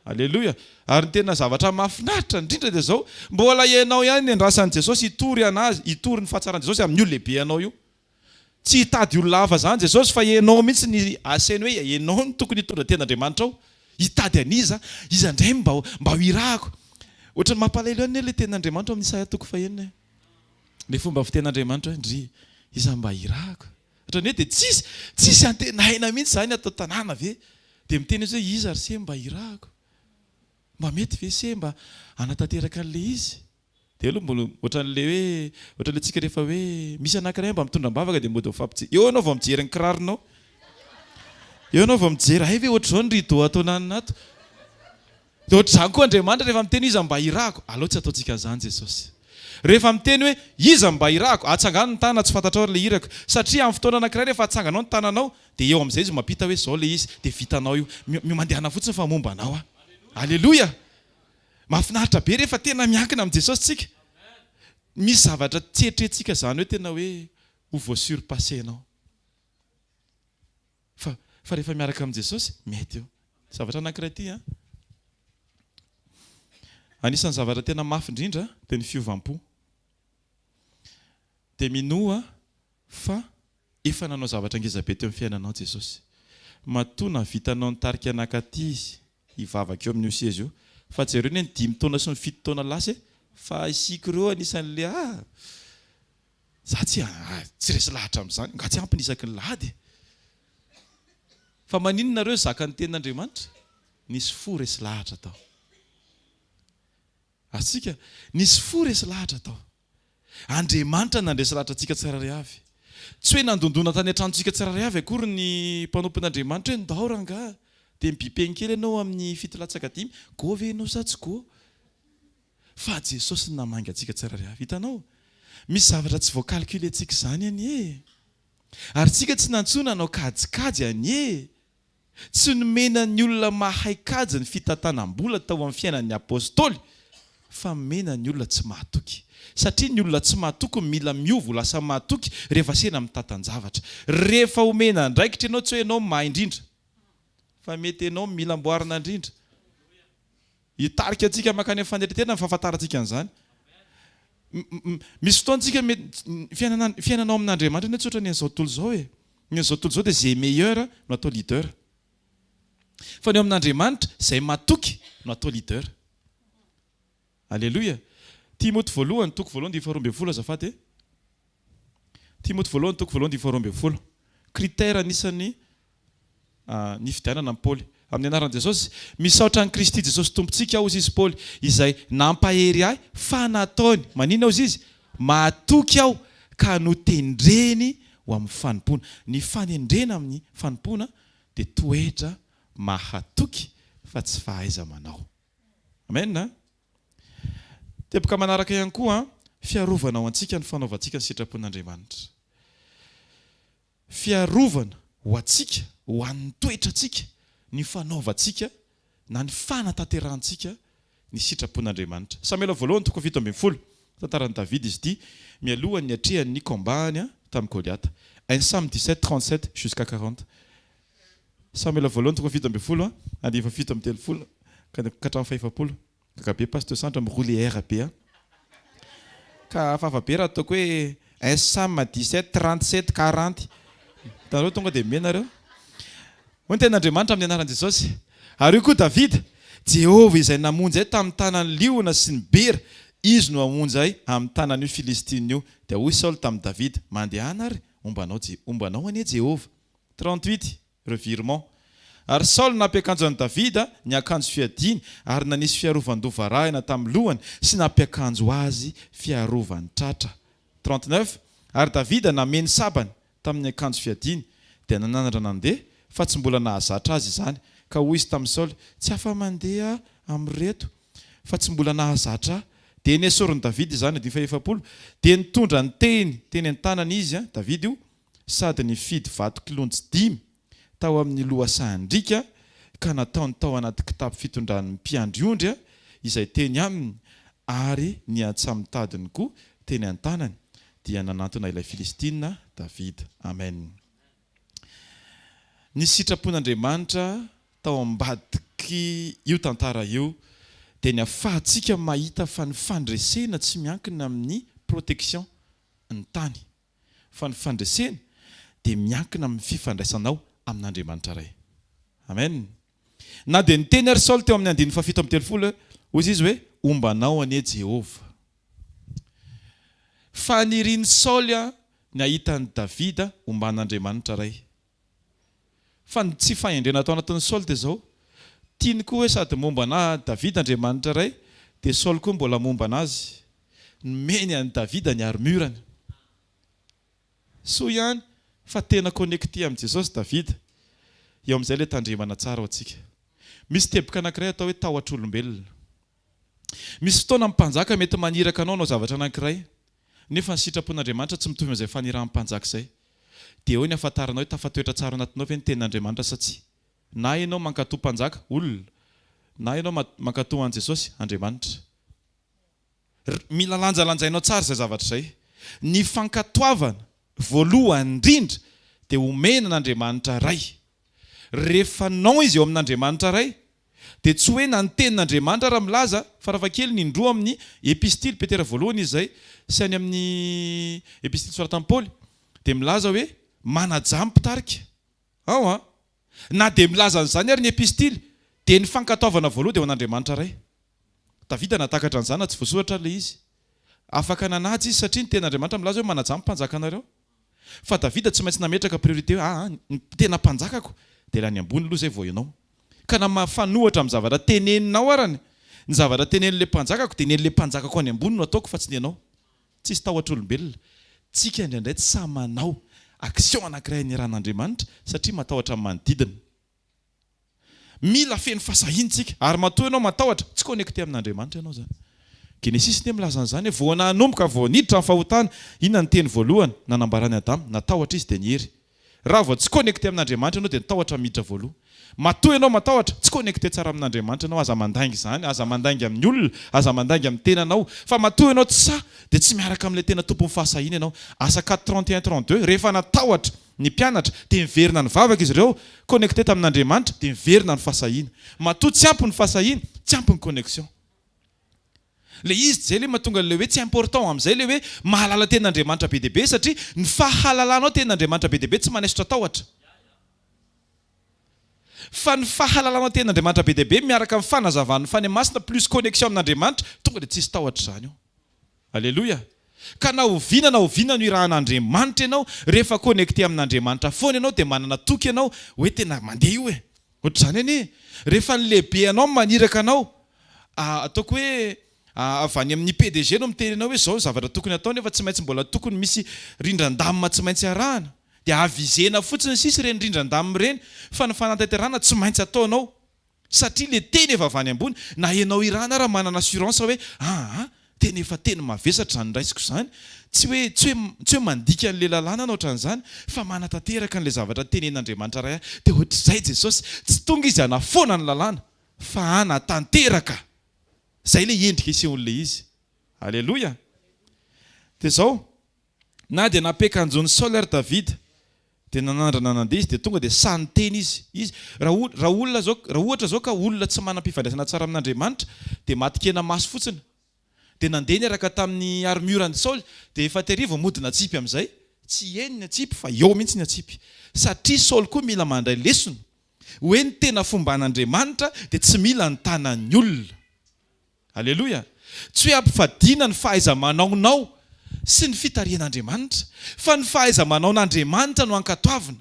Aleloia. Ary ny tena zavatra mahafinaritra indrindra dia izao, mbola ianao ihany no iandrasan'i Jesosy hitory anazy, hitory ny fahatsaran'i Jesosy amin'io lehibe anao io. Tsy hitady olona hafa izany Jesosy fa ianao mihitsy no asainy hoe ianao no tokony hitondra tena Andriamanitra ao. Hitady an'iza? Iza indray no mba mba ho irahako? Ohatran'ny mampalahelo ihany anie ilay tenin'Andriamanitra ao amin'ny Isaia toko fahenina e. Ilay fomba fitenin'Andriamanitra hoe ndry, iza mba hirahako? Ohatran'ny hoe dia tsisy tsisy antenaina mihitsy izany ato an-tanàna ve? Dia miteny izy hoe iza ry se mba hirahako? Mba mety ve se mba hanatanteraka an'ilay izy? Dia aloha mbola ohatran'ilay hoe ohatran'ilay tsika rehefa hoe misy anankiray mba mitondra am-bavaka dia mody mifampijery. Eo ianao vao mijery ny kiraronao. Eo ianao vao mijery, hay ve ohatr'izao ny rideau ato ananona ato? Dia ohatr'izany koa Andriamanitra rehefa miteny hoe iza mba hirahako, aleo tsy ataontsika an'izany Jesosy. Rehefa miteny hoe iza mba hirahako, atsangano ny tanana tsy fantatrao ary ilay iraka. Satria amin'ny fotoana anankiray rehefa atsanganao ny tananao dia eo amin'izay izy mampita hoe izao ilay izy, dia vitanao io. Mandehana fotsiny fa momba anao aho. Aleloia! Mahafinaritra be rehefa tena miankina amin'i Jesosy tsika. Misy zavatra tsy eritreretintsika izany hoe tena hoe ho voa-surpasser-nao. Fa fa rehefa miaraka amin'i Jesosy, mety io. Zavatra anankiray ity an. Anisan'ny zavatra tena mafy indrindra dia ny fiovam-po. Dia minoa fa efa nanao zavatra ngeza be teo amin'ny fiainanao Jesosy. Matoa nahavitanao nitarika anakaty Izy hivavaka eo amin'io seza io. Fa jereo anie ny dimy taona sy ny fito taona lasa e. Fa isika ireo anisan'le ah. Za tsy tsy resy lahatra amin'izany, nga tsy ampy ny isaky ny lahady e? Fa maninona nareo zaka ny tenin'Andriamanitra? Nisy fo resy lahatra tao. Azontsika? Nisy fo resy lahatra tao. Andriamanitra nandresy lahatra antsika tsirairay avy. Tsy hoe nandondona tany an-tranontsika tsirairay avy akory ny mpanompon'Andriamanitra hoe ndao rangaha dia mibipeny kely ianao amin'ny 6:55, go ve ianao sa tsy go? Fa Jesosy no namangy antsika tsirairay avy. Hitanao? Misy zavatra tsy voa-calculer-ntsika izany anie e! Ary tsika tsy nantsoina hanao kajikajy anie e! Tsy nomena ny olona mahay kajy ny fitantanam-bola tao amin'ny fiainan'ny Apostoly, fa nomena ny olona tsy mahatoky. Satria ny olona tsy mahatoky no mila miova ho lasa mahatoky rehefa sena mitantan-javatra. Rehefa omena andraikitra ianao, tsy hoe ianao no mahay indrindra, fa mety ianao no mila amboarina indrindra. Hitarika antsika mankany amin'ny fanetren-tena ny fahafantarantsika an'izany. Misy fotoana tsika mety, ny fiainana, ny fiainana ao amin'Andriamanitra anie tsy ohatran'ny an'izao tontolo izao e. Ny an'izao tontolo izao dia izay meilleur no atao leader. Fa ny ao amin'Andriamanitra, izay matoky no atao leader. Aleloia. Timoty voalohany, toko voalohany andininy faharoa ambin'ny folo azafady e. Timoty voalohany toko voalohany andininy faharoa ambin'ny folo. Critère anisan'ny nifidianana an'i Paoly. Amin'ny anaran'i Jesosy, misaotra an'i Kristy Jesosy Tompontsika aho, hozy izy Paoly, izay nampahery ahy fa nataony, maninona hozy izy? Mahatoky aho ka notendreny ho amin'ny fanompoana. Ny fanendrena amin'ny fanompoana dia toetra mahatoky fa tsy fahaiza-manao. Amen. Teboka manaraka ihany koa, fiarovana ho antsika ny fanaovantsika ny sitrapon'Andriamanitra. Fiarovana ho antsika, ho an'ny toetrantsika, ny fanaovantsika na ny fanatanterahantsika ny sitrapon'Andriamanitra. Samoela voalohany toko 17, tantaran'i Davida izy ity, mialohan'ny niatrehany ny combat-ny tamin'i Goliata. Un Sam 17, 37 jusqu'à 40. Samoela voalohany toko 17, andininy faha-37 ka hatramin'ny faha-40. Gaga be Pasteur Sandra mi-rouler R be an! Ka hafahafa be raha ataoko hoe un Sam 17, 37, 40. Hitanareo tonga dia mena nareo. Hoy ny tenin'Andriamanitra amin'ny anaran'i Jesosy. Ary hoy koa Davida, Jehovah izay namonjy ahy tamin'ny tanan'ny liona sy ny bera, Izy no hamonjy ahy amin'ny tanan'io Filistina io. Dia hoy Saoly tamin'i Davida, Mandehana ary, homba anao, homba anao anie Jehovah. 38. Revirement. Ary Saoly nampiakanjo an'i Davida ny akanjo fiadiany ary nanisy fiarovan-doha varahina tamin'ny lohany sy nampiakanjo azy fiarovan-tratra. 39 ary Davida namehy ny sabany tamin'ny akanjo fiadiany, dia nananatra nandeha, fa tsy mbola nahazatra azy izany. Ka hoy izy tamin'i Saoly, Tsy afa-mandeha aho amin'ireto, fa tsy mbola nahazatra ahy. Dia nesorin'i Davida izany, andininy fahefapolo, dia nitondra ny tehiny teny an-tanany izy, Davida io, sady nifidy vato kilonjy dimy tao amin'ny lohasahan-driaka ka nataony tao anaty kitapo fitondran'ny mpiandry ondry izay teny aminy ary ny antsamotadiny koa teny an-tanany, dia nanantona ilay Filistina Davida. Amen. Ny sitrapon'Andriamanitra tao ambadik'io tantara io dia ny afahantsika mahita fa ny fandresena tsy miankina amin'ny protection ny tany. Fa ny fandresena dia miankina amin'ny fifandraisanao amin'Andriamanitra Ray. Amen. Na dia niteny ary Saoly teo amin'ny andininy faha-37 hoe, hoy izy hoe, Homba anao anie Jehovah. Fanirian'i Saoly ny hahita an'i Davida homban'Andriamanitra Ray. Fa ny tsy fahendrena tao anatin'i Saoly dia izao, tiany koa hoe sady momba ana Davida Andriamanitra Ray, dia Saoly koa mbola momba anazy. Nomeny an'i Davida ny armure-ny. Soa ihany fa tena connecté amin'i Jesosy Davida. Eo amin'izay ilay tandremana tsara ho antsika. Misy teboka anankiray atao hoe tahotr'olombelona. Misy fotoana ny mpanjaka mety maniraka anao hanao zavatra anankiray, nefa ny sitrapon'Andriamanitra tsy mitovy amin'izay fanirahan'ny mpanjaka izay. Dia eo ny ahafantaranao hoe tafatoetra tsara ao anatinao ve ny tenin'Andriamanitra sa tsia. Na ianao mankatò mpanjaka, olona, na ianao mankatò an'i Jesosy, Andriamanitra. R, Mila lanjalanjainao tsara izay zavatra izay. Ny fankatoavana, voalohany indrindra, dia omena an'Andriamanitra Ray. Rehefa non izy eo amin'Andriamanitra Ray, dia tsy hoe na ny tenin'Andriamanitra ara milaza, farafahakeliny indroa amin'ny epistily Petera voalohany izy izay, sy any amin'ny epistily soratan'i Paoly, dia milaza hoe manajà ny mpitarika. Ao an! Na dia milaza an'izany ary ny epistily, dia ny fankatoavana voalohany dia ho an'Andriamanitra Ray. Davida nahatakatra an'izany na tsy voasoratra ary ilay izy. Afaka nanaja izy satria ny tenin'Andriamanitra milaza hoe manajà ny mpanjakanareo. Fa Davida tsy maintsy nametraka priorité hoe aa ny tena mpanjakako dia ilay any ambony aloha izay vao ianao. Ka na mifanohitra amin'ny zavatra teneninao arany ny zavatra tenenin'ilay mpanjakako dia ny an'ilay mpanjakako any ambony no ataoko fa tsy ny anao. Tsisy tahotra olombelona. Tsika indraindray tsy sahy manao action anankiray niarahan'Andriamanitra satria matahotra ny manodidina. Mila feno fahasahiana tsika. Ary matoa ianao matahotra, tsy connecté amin'Andriamanitra ianao izany. Genesisy anie milaza an'izany hoe vao nanomboka, vao niditra ny fahotana, inona ny teny voalohany nanambaran'i Adama? Natahotra izy dia niery. Raha vao tsy connecté amin'Andriamanitra ianao dia ny tahotra miditra voaloha. Matoa ianao matahotra, tsy connecté tsara amin'Andriamanitra ianao, aza mandainga izany, aza mandainga amin'ny olona, aza mandainga amin'ny tenanao. Fa matoa ianao tsy sahy dia tsy miaraka amin'ilay tena tompon'ny fahasahiana ianao. Asa 4 31 32, rehefa natahotra ny mpianatra dia niverina nivavaka izy ireo, connecté tamin'Andriamanitra dia niverina ny fahasahiana. Matoa tsy ampy ny fahasahiana, tsy ampy ny connexion. Le izy zay le mahatonga an'le hoe tsy important amzay le hoe mahalala tenin'Andriamanitra be dia be satria ny fahalalanao tenin'Andriamanitra be dia be tsy manaisotra tahotra. Fa ny fahalalanao tenin'Andriamanitra be dia be miaraka amin'ny fanazavan'ny Fanahy Masina plus connexion amin'Andriamanitra tonga dia tsisy tahotra izany eo. Aleloia! Ka na oviana na oviana no irahan'Andriamanitra ianao, rehefa connecté amin'Andriamanitra foana ianao dia manana toky ianao hoe tena mandeha io e! Ohatr'izany anie e! Rehefa ny lehibe anao no maniraka anao, ataoko hoe avy any amin'ny PDG no miteny anao hoe izao ny zavatra tokony atao nefa tsy maintsy mbola tokony misy rindran-damina tsy maintsy arahana. Dia avisena fotsiny sisa ireny rindran-damina ireny fa ny fanatanterahana tsy maintsy ataonao satria le teny efa avy any ambony. Na ianao irana ara manana assurance hoe aa Tena efa teny mavesatra izany raisiko izany, tsy hoe tsy hoe tsy hoe mandika an'ilay lalàna na ohatran'izany fa manatanteraka an'ilay zavatra tenenin'Andriamanitra Ray ahy. Dia ohatr'izay Jesosy, tsy tonga Izy hanafoana ny lalàna fa hanatanteraka. Izay ilay endrika isehon'ilay izy. Aleloia! Dia izao, na dia nampiakanjon'i Saoly ary Davida, dia nanandrana nandeha izy, dia tonga dia sahy niteny izy. Izy, raha o, raha olona izao, raha ohatra izao ka olona tsy manam-pifandraisana tsara amin'Andriamanitra, dia matin-kena maso fotsiny. Dia nandeha niaraka tamin'ny armure-n'i Saoly, dia efa tery vao mody natsipy amin'izay. Tsy eny ny atsipy fa eo mihitsy ny atsipy. Satria Saoly koa mila mandray lesona, hoe ny tena fomban'Andriamanitra dia tsy mila ny tanan'ny olona. Aleloia! Tsy hoe ampivadiana ny fahaiza-manaonao sy ny fitarihan'Andriamanitra, fa ny fahaiza-manaon'Andriamanitra no ankatoavina.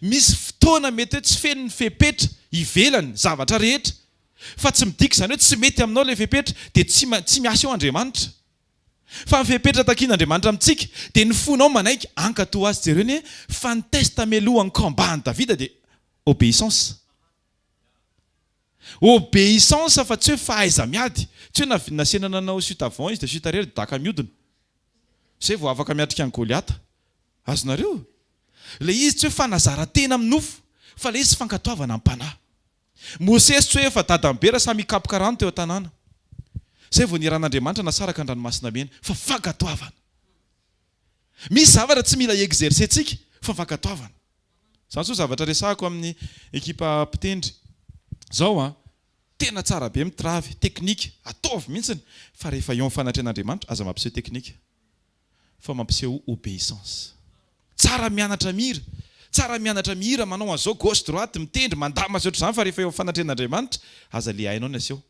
Misy fotoana mety hoe tsy feno ny fepetra ivelany, zavatra rehetra, fa tsy midika izany hoe tsy mety aminao ilay fepetra dia tsy tsy miasa eo Andriamanitra. Fa ny fepetra takian'Andriamanitra amintsika dia ny fonao manaiky hankatò Azy. Jereo anie fa ny test melohan'ny combat an'i Davida dia obéissance. Obéissance fa tsy hoe fahaiza-miady. Tsy hoe na nasiana nanao chute avant izy dia chute arrière dia daka mihodina. Zay vao afaka miatrika an'i Goliata. Azonareo? Ilay izy tsy hoe fanazara-tena amin'ny nofo fa ilay izy fankatoavana am-panahy. Mosesy tsy hoe efa dadany be raha samy hikapoka rano teo an-tanàna. Zay vao niarahan'Andriamanitra nasaraka ny ranomasina mena fa fankatoavana. Misy zavatra tsy mila exercer-tsika fa fankatoavana. Zany zao zavatra resahako amin'ny ekipa mpitendry zao an! Tena tsara be mitravy, teknika, ataovy mihitsiny fa rehefa eo amin'ny fanatrehan'Andriamanitra aza mampiseho teknika fa mampiseho obeissance. Tsara mianatra mihira, tsara mianatra mihira manao an'izao gauche droite, mitendry, mandamina sy ohatr'izany fa rehefa eo amin'ny fanatrehan'Andriamanitra aza le hainao ny aseho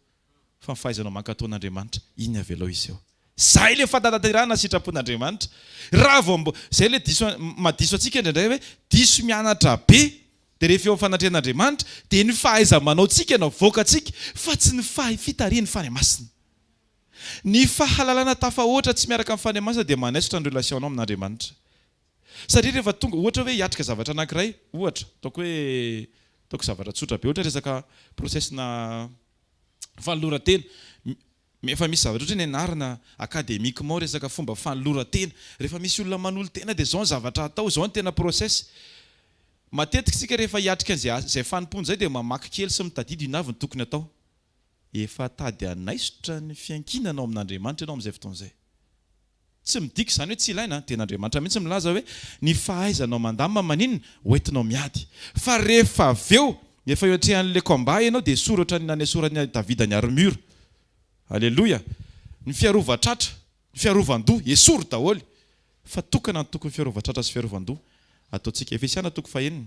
fa ny fahaizanao mankatò an'Andriamanitra iny avelao hiseho. Zay le fanatanterahana sitrapon'Andriamanitra. Raha vao mbo, zay le diso, mahadiso antsika indraindray hoe diso mianatra be dia rehefa eo amin'ny fanatrehan'Andriamanitra dia ny fahaiza-manaontsika no avoakantsika fa tsy ny fahy fitarihan'ny Fanahy Masina. Ny fahalalana tafahoatra tsy miaraka amin'ny Fanahy Masina dia manaisotra ny relation-nao amin'Andriamanitra. Satria rehefa tonga, ohatra hoe hiatrika zavatra anankiray, ohatra, ataoko hoe, ataoko zavatra tsotra be, ohatra resaka process-na fanoloran-tena, Efa misy zavatra ohatra hoe nianarana academiquement resaka fomba fanoloran-tena. Rehefa misy olona manolo-tena dia izao ny zavatra atao, izao ny tena process. Matetika isika rehefa hiatrika an'izay izay fanompoana izay dia mamaky kely sy mitadidy inona avy no tokony atao. Efa tady hanaisotra ny fiankinana ao amin'Andriamanitra ianao amin'izay fotoana izay. Tsy midika izany hoe tsy ilaina an! Tena Andriamanitra mihitsy milaza hoe ny fahaizanao mandamina maninona? Hoentinao miady. Fa rehefa avy eo, efa eo atrehan'ilay combat ianao dia esory ohatran'ny nanesoran'i Davida ny armure. Aleloia! Ny fiarovan-tratra, ny fiarovan-doha, esory daholo. Fa tokana ny tokony fiarovan-tratra sy fiarovan-doha ataontsika. Efesiana toko fahenina.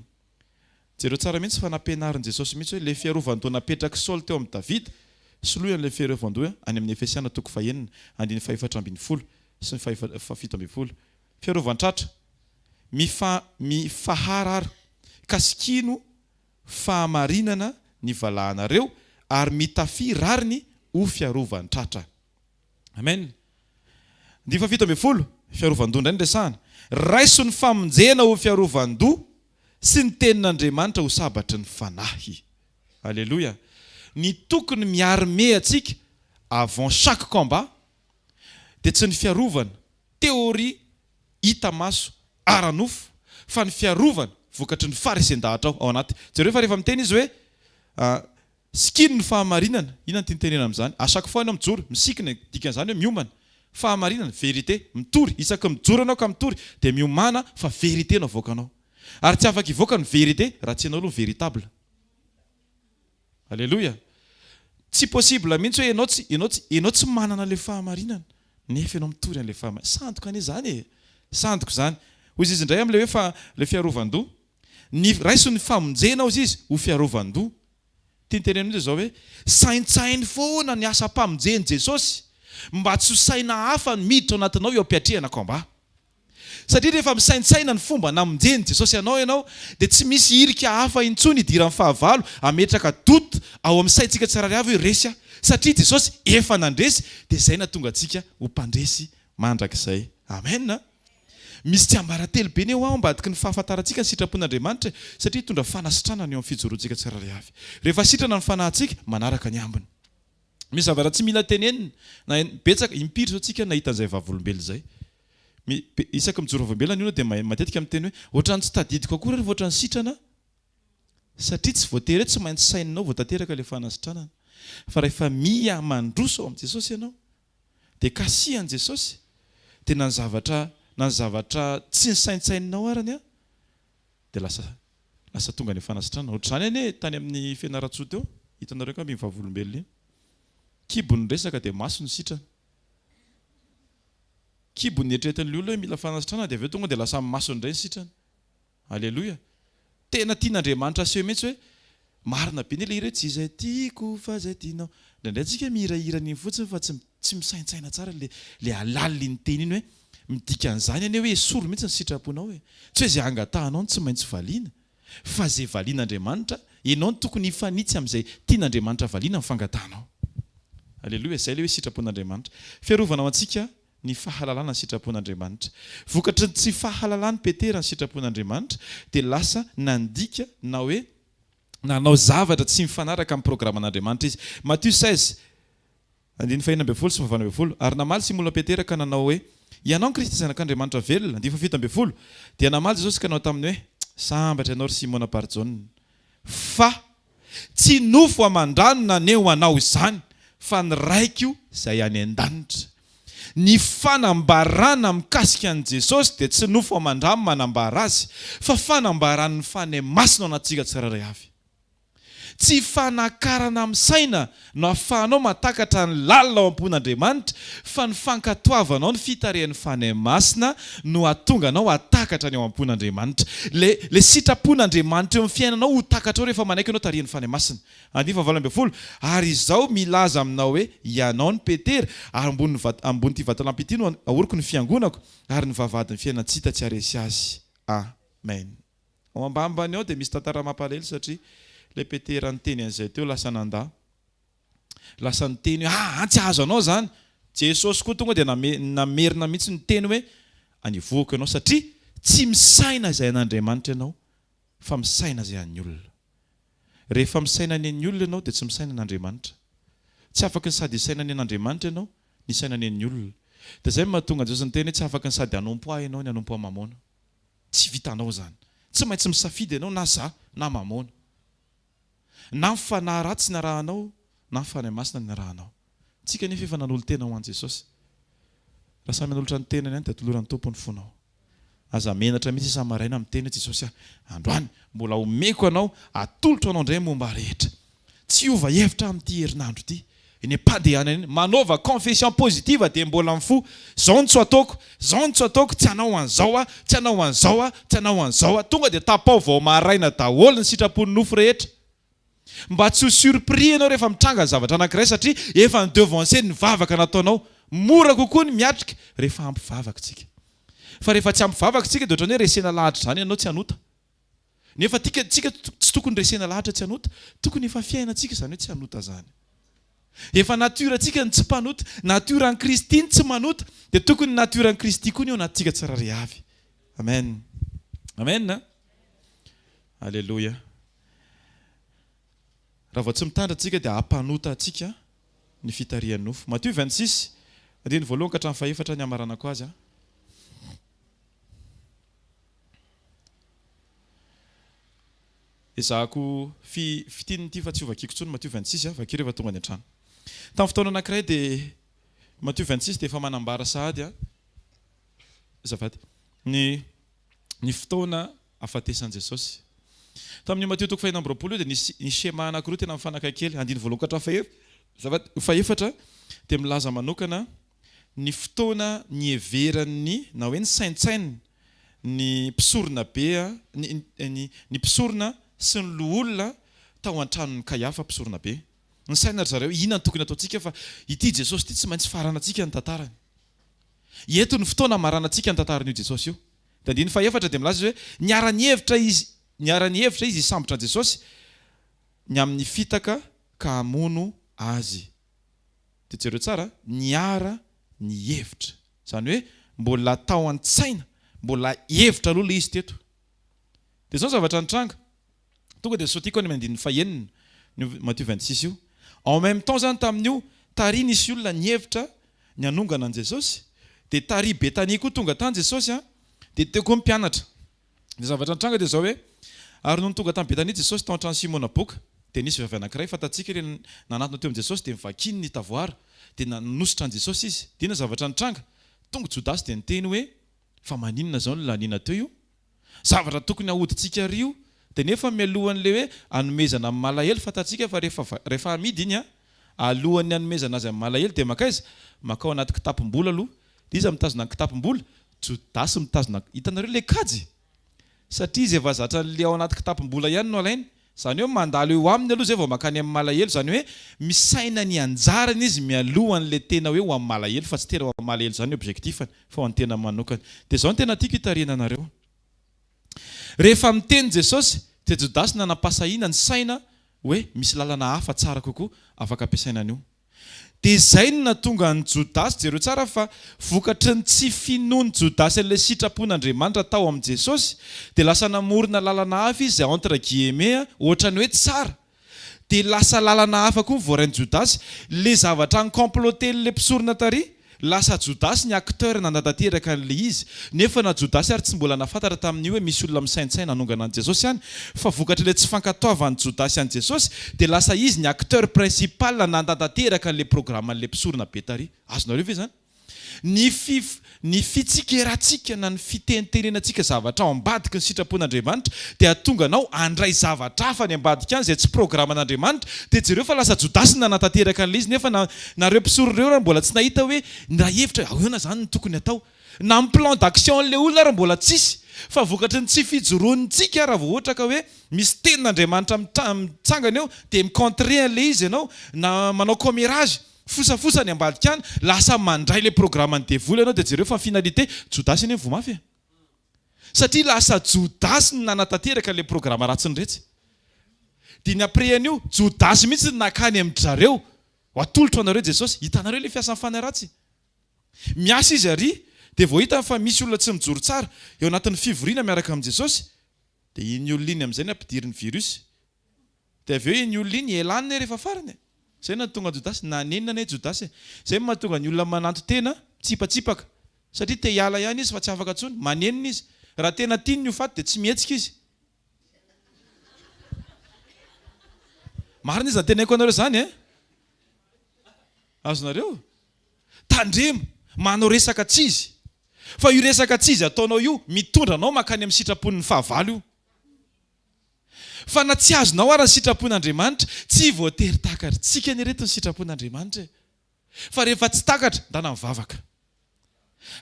Jereo tsara mihitsy fa nampianarin'i Jesosy mihitsy hoe ilay fiarovan-doha napetrak'i Saoly teo amin'i Davida, soloy an'ilay fiarovan-doha any amin'ny Efesiana toko fahenina, andininy fahefatra ambin'ny folo sy ny fahafito ambin'ny folo. Fiarovan-tratra, mifa, mifaharara, ka sikino fahamarinana. ny valahanareo, ary mitafia rariny ho fiarovan-tratra. Amen. Andininy faha-17, fiarovan-doha indray no resahana. Raiso ny famonjena ho fiarovan-doha sy ny tenin'Andriamanitra ho sabatry ny fanahy. Aleloia. Ny tokony mi-armer antsika avant chaque combat dia tsy ny fiarovana théorie hita maso ara-nofo fa ny fiarovana vokatry ny faharesen-dahatra ao anaty. Jereo fa rehefa miteny izy hoe sikino ny fahamarinana, inona no tiany tenena amin'izany? À chaque fois ianao mijoro, misikina, dikan'izany hoe miomana. Fahamarinana, vérité, mitory, isaky ny mijoro ianao ka mitory dia miomàna fa vérité no avoakanao. Ary tsy afaka hivoaka ny vérité raha tsy ianao aloha véritable. Aleloia! Tsy possible mihitsy hoe ianao tsy, ianao tsy, ianao tsy manana ilay fahamarinana nefa ianao mitory an'ilay fahamarinana. Sandoka anie izany e! Sandoka izany. Hoy izy indray amin'ilay hoe fa, ilay fiarovan-doha. Ny, raiso ny famonjena hozy izy ho fiarovan-doha. Tiany tenenina mihitsy izao hoe, saintsaino foana ny asam-pamonjen'i Jesosy mba tsy ho saina hafa no miditra ao anatinao eo am-piatrehana combat. Satria rehefa misaintsaina ny fomba namonjen'i Jesosy anao ianao dia tsy misy hirika hafa intsony hidiran'ny fahavalo hametraka doute ao amin'ny saintsika tsirairay avy hoe resy aho satria Jesosy efa nandresy dia izay nahatonga antsika ho mpandresy mandrakizay. Amen a! Misy tsiambaratelo be anie ho ao ambadiky ny fahafantarantsika ny sitrapon'Andriamanitra e! Satria hitondra fanasitranana eo amin'ny fijoroantsika tsirairay avy. Rehefa sitrana ny fanahintsika, manaraka ny ambiny. Misy zavatra tsy mila tenenina na betsaka, impiry izao tsika nahita an'izay vavolombelona izay. Mi, be, isaky mijoro vavolombelona ny olona dia matetika miteny hoe ohatran'ny tsy tadidiko akory ary fa ohatran'ny sitrana aho. Satria tsy voatery hoe tsy maintsy saininao vao tanteraka ilay fanasitranana. Fa rehefa miha mandroso ao amin'i Jesosy ianao, dia kasihan'i Jesosy, dia na ny zavatra na ny zavatra tsy nisaintsaininao arany an, dia lasa lasa tonga any fanasitranana. Ohatr'izany anie tany amin'ny Fianarantsoa teo, hitanareo angamba iny vavolombelona iny. Kibo ny resaka dia maso ny sitrana. Kibo ny eritreretin'ilay olona hoe mila fanasitranana dia avy eo tonga dia lasa amin'ny masony indray ny sitrana. Aleloia. Tena tian'Andriamanitra aseho mihitsy hoe marina be anie ilay hira hoe tsy izay tiako fa izay tianao. Indraindray tsika mihirahira an'iny fotsiny fa tsy tsy misaintsaina tsara ilay ilay halalin'iny teny iny hoe midika an'izany anie hoe esory mihitsy ny sitraponao e. Tsy hoe izay angatahanao no tsy maintsy valiana fa izay valian'Andriamanitra, ianao no tokony hifanitsy amin'izay tian'Andriamanitra valiana amin'ny fangatahanao. Aleloia, izay ilay hoe sitrapon'Andriamanitra. Fiarovana ho antsika ny fahalalana ny sitrapon'Andriamanitra. Vokatry ny tsy fahalalan'i Petera ny sitrapon'Andriamanitra dia lasa nandika na hoe nanao zavatra tsy mifanaraka amin'ny programan'Andriamanitra izy. Matio 16, andininy faha-16 sy faha-18, Ary namaly Simona Petera ka nanao hoe, Ianao ny Kristy Zanak'Andriamanitra velona. Andininy faha-17, Dia namaly Jesosy ka nanao taminy hoe, Sambatra ianao, ry Simona Barjaona, fa Tsy nofo aman-drano naneho anao izany, fa ny Raiko izay any an-danitra. Ny fanambarana mikasika an'i Jesosy dia tsy nofo aman-drano manambara Azy, fa fanambaran'ny Fanahy Masina ao anatintsika tsirairay avy. Tsy fanakarana amin'ny saina no ahafahanao mahatakatra ny lalina ao am-pon'Andriamanitra, fa ny fankatoavanao ny fitarihan'ny Fanahy Masina no hahatonga anao hahatakatra ny ao am-pon'Andriamanitra. Ilay ilay sitrapon'Andriamanitra eo amin'ny fiainanao ho takatrao rehefa manaiky ianao tarihan'ny Fanahy Masina. Andininy faha-18, Ary izaho milaza aminao hoe, Ianao no Petera, ary ambonin'ny vat ambonin'ity vatolampy ity no haoriko ny fiangonako, ary ny vavahadin'ny fiainan-tsy hita tsy haharesy azy. Amen. Ao ambanimbany ao dia misy tantara mampalahelo satria ilay Petera niteny an'izay teo lasa nandà. Lasa niteny hoe aa tsy azo anao izany. Jesosy koa tonga dia name, namerina mihitsy niteny hoe anivohoko ianao satria tsy misaina izay an'Andriamanitra ianao fa misaina izay an'ny olona. Rehefa misaina ny an'ny olona ianao dia tsy misaina an'Andriamanitra. Tsy afaky ny sady hisaina ny an'Andriamanitra ianao ny hisaina ny an'ny olona. Dia izay no mahatonga an'i Jesosy niteny hoe tsy afaky ny sady hanompo ahy ianao ny hanompo an'i Mamôna. Tsy vitanao izany. Tsy maintsy misafidy ianao na za na Mamôna. Na ny fanahy ratsy narahanao na ny Fanahy Masina nirahanao. Tsika anefa efa nanolo-tena ho an'i Jesosy. Raha samy hanolotra ny tenany ihany dia atoloran'ny Tompo ny fonao. Aza menatra mihitsy isa-maraina miteny hoe Jesosy ah, androany mbola omeko anao, atolotro anao indray ny momba ahy rehetra. Tsy hiova hevitra aho amin'ity herinandro ity. Eny am-pandehanana eny, manaova confession positive dia mbola mifoha, zao no tsy ho ataoko, zao no tsy ho ataoko, tsy hanao an'izao aho, tsy hanao an'izao aho, tsy hanao an'izao aho. Tonga dia tapaho vao maraina daholo ny sitrapon'ny nofo rehetra. Mba tsy ho surpris ianao rehefa mitranga ny zavatra anankiray satria efa ni-devancer ny vavaka nataonao. Mora kokoa ny miatrika rehefa ampy vavaka isika. Fa rehefa tsy ampy vavaka isika dia ohatran'ny hoe resena lahatra izany ianao tsy hanota. Nefa tika, tsika tsy. tokony resena lahatra tsy hanota. Tokony efa fiainantsika izany hoe tsy hanota izany. Efa nature antsika ny tsy mpanota. Nature an'i Kristy ny tsy manota. Dia tokony nature an'i Kristy koa ny ao anatintsika tsirairay avy. Amen. Amen. Aleloia. Raha vao tsy mitandrina tsika dia hampanota antsika ny fitarihan'ny nofo. Matio 26, andininy voalohany ka hatramin'ny fahefatra ny hamaranako azy. Ezahako fi fitinina ity fa tsy ho vakiako intsony Matio 26 a, vakio rehefa tonga any an-trano. Tamin'ny fotoana anankiray dia Matio 26 dia efa manambara sahady a, azafady, ny ny fotoana hahafatesan'i Jesosy. Tamin'io Matio toko fahenina amby 26 io dia nisy ny schéma anankiroa tena mifanakaiky kely. Andininy voalohany ka hatramin'ny fahe fahefatra dia milaza manokana ny fotoana niheveran'ny na hoe nisaintsainy ny mpisorona be ny ny ny mpisorona sy ny loholona tao an-tranon'i Kaiafa mpisorona be. Nisaina ry zareo, inona no tokony hataontsika fa ity Jesosy ity tsy maintsy faranantsika ny tantarany. Eto ny fotoana hamaranantsika ny tantaran'io Jesosy io. Dia andininy fahefatra dia milaza izy hoe niara-nihevitra izy niara-nihevitra izy hisambotra an'i Jesosy ny amin'ny fitaka ka hamono azy. Dia jereo tsara, niara nihevitra. Izany hoe mbola tao an-tsaina, mbola hevitra aloha ilay izy teto. Dia izao ny zavatra nitranga. Tonga dia sotiko any amin'ny andininy fahenina, ny Matio 26 io. En même temps izany tamin'io, tary nisy olona nihevitra ny hanongana an'i Jesosy, dia tary Betania koa tonga tany Jesosy an, dia teo koa ny mpianatra. Ny zavatra nitranga dia izao hoe, Ary nony tonga tany Betania Jesosy tao an-tranon'i Simona boka, dia nisy vehivavy anankiray fantatsika ireny nanatona teo amin'i Jesosy dia novakiany ny tavoara, dia nanosotra an'i Jesosy izy. Dia inona zavatra nitranga? Tonga Jodasy dia niteny hoe, Fa maninona izao no laniana teo io? Zavatra tokony hahodintsika àry io. Dia nefa mialohan'ilay hoe hanomezana amin'ny malahelo, fantatsika fa rehefa rehefa amidy iny an, alohan'ny hanomezana azy amin'ny malahelo dia mankaiza? Mankao anaty kitapom-bola aloha. Dia iza mitazona ny kitapom-bola? Jodasy mitazona, hitanareo ilay kajy? Satria izy efa zatra an'ilay ao anaty kitapom-bola ihany no alainy. Izany hoe mandalo eo aminy aloha izay vao mankany amin'ny malahelo. Izany hoe misaina ny anjarany izy mialoha an'ilay tena hoe ho amin'ny malahelo fa tsy tena ho amin'ny malahelo izany ny objectif-ny fa ho an'ny tena manokana. Dia izao no tena tiako hitarihana anareo. Rehefa miteny Jesosy dia Jodasy nanam-pahasahiana nisaina hoe misy lalana hafa tsara kokoa afaka ampiasaina an'io. Dia izay no nahatonga an'i Jodasy, jereo tsara fa vokatry ny tsy finoan'i Jodasy an'ilay sitrapon'Andriamanitra tao amin'i Jesosy, dia lasa namorona lalana hafa izy izay entre guillemets ohatran'ny hoe tsara. Dia lasa lalana hafa koa ny voarain'i Jodasy. Ilay zavatra ni-comploter-n'ilay mpisorona tary, Lasa Jodasy ny acteur nanatanteraka an'ilay izy, nefa na Jodasy ary tsy mbola nafantatra tamin'io hoe misy olona misaintsaina hanongana an'i Jesosy any, fa vokatr'ilay tsy fankatoavan'i Jodasy an'i Jesosy dia lasa izy ny acteur principal nanatanteraka an'ilay programan'ilay mpisorona be tary. Azonareo ve izany? Ny fif ny fitsikerantsika na ny fitenitenenantsika zavatra ao ambadiky ny sitrapon'Andriamanitra dia hahatonga anao handray zavatra hafa any ambadika any izay tsy programan'Andriamanitra dia jereo fa lasa Jodasy no nanatanteraka an'ilay izy nefa na nareo mpisorona ireo ary mbola tsy nahita hoe ny raha hevitra ahoana izany no tokony hatao na ny plan d'action an'ilay olona ary mbola tsisy fa vokatry ny tsy fijoroantsika raha vao ohatra ka hoe misy tenin'Andriamanitra mitsangana eo dia mi-contrer an'ilay izy ianao na manao commérage Fosafosa any ambadika any, lasa mandray le programme-n'ny devoly ianao dia jereo fa finalité, Jodasy anie voa mafy e! Satria lasa Jodasy no nanatanteraka le programme ratsiny retsy. Dia ny après an'io, Jodasy mihitsy no nakany amin-dry zareo, ho atolotro anareo Jesosy, hitanareo le fiasan'ny fanahy ratsy? Miasa izy ary dia vao hitany fa misy olona tsy mijoro tsara eo anatin'ny fivoriana miaraka amin'i Jesosy, dia iny olona iny amin'izay no ampidirin'ny virus. Dia avy eo iny olona iny elany anie rehefa farany e! Zay no nahatonga an'i Jodasy, nanenina anie Jodasy e! Zay no mahatonga ny olona mananton-tena mitsipatsipaka, satria te hiala ihany izy fa tsy afaka intsony, manenina izy. Raha tena tiany ny ho faty dia tsy mihetsika izy. Marina izany teneniko anareo izany e! Azonareo? Tandremo, manao resaka tsy izy. Fa io resaka tsy izy ataonao io, mitondra anao mankany amin'ny sitrapon'ny fahavalo io. Fa na tsy azonao ara ny sitrapon'Andriamanitra, tsy voatery takatritsika anie reto ny sitrapon'Andriamanitra e! Fa rehefa tsy takatra, ndana mivavaka.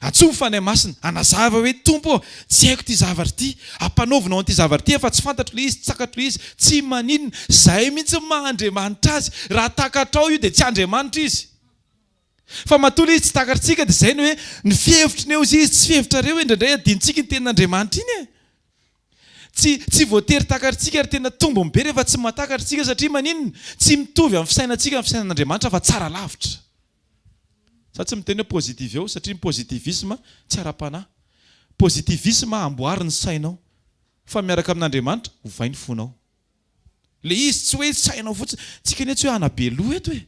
Antsoy ny Fanahy Masina, hanazava hoe, Tompo ô, tsy haiko ity zavatra ity, ampanaovinao an'ity zavatra ity aho fa tsy fantatro ilay izy, tsy takatro ilay izy. Tsy maninona, izay mihitsy ny maha Andriamanitra Azy. Raha takatrao io dia tsy Andriamanitra Izy. Fa matoa ilay izy tsy takatritsika dia izay ny hoe, ny fihevitry ny eo izy, tsy fihevitrareo e, indraindray adinontsika iny tenin'Andriamanitra iny e! Tsy, tsy voatery takatritsika ary tena tombony be rehefa tsy mahatakatra isika satria maninona? Tsy mitovy amin'ny fisainantsika ny fisainan'Andriamanitra fa tsara lavitra. Za tsy miteny hoe positive eo satria ny positivisme tsy ara-panahy. Positivisme amboary ny sainao fa miaraka amin'Andriamanitra ovay ny fonao. Le izy tsy hoe sainao fotsiny, tsika anie tsy hoe hanabe loha eto e!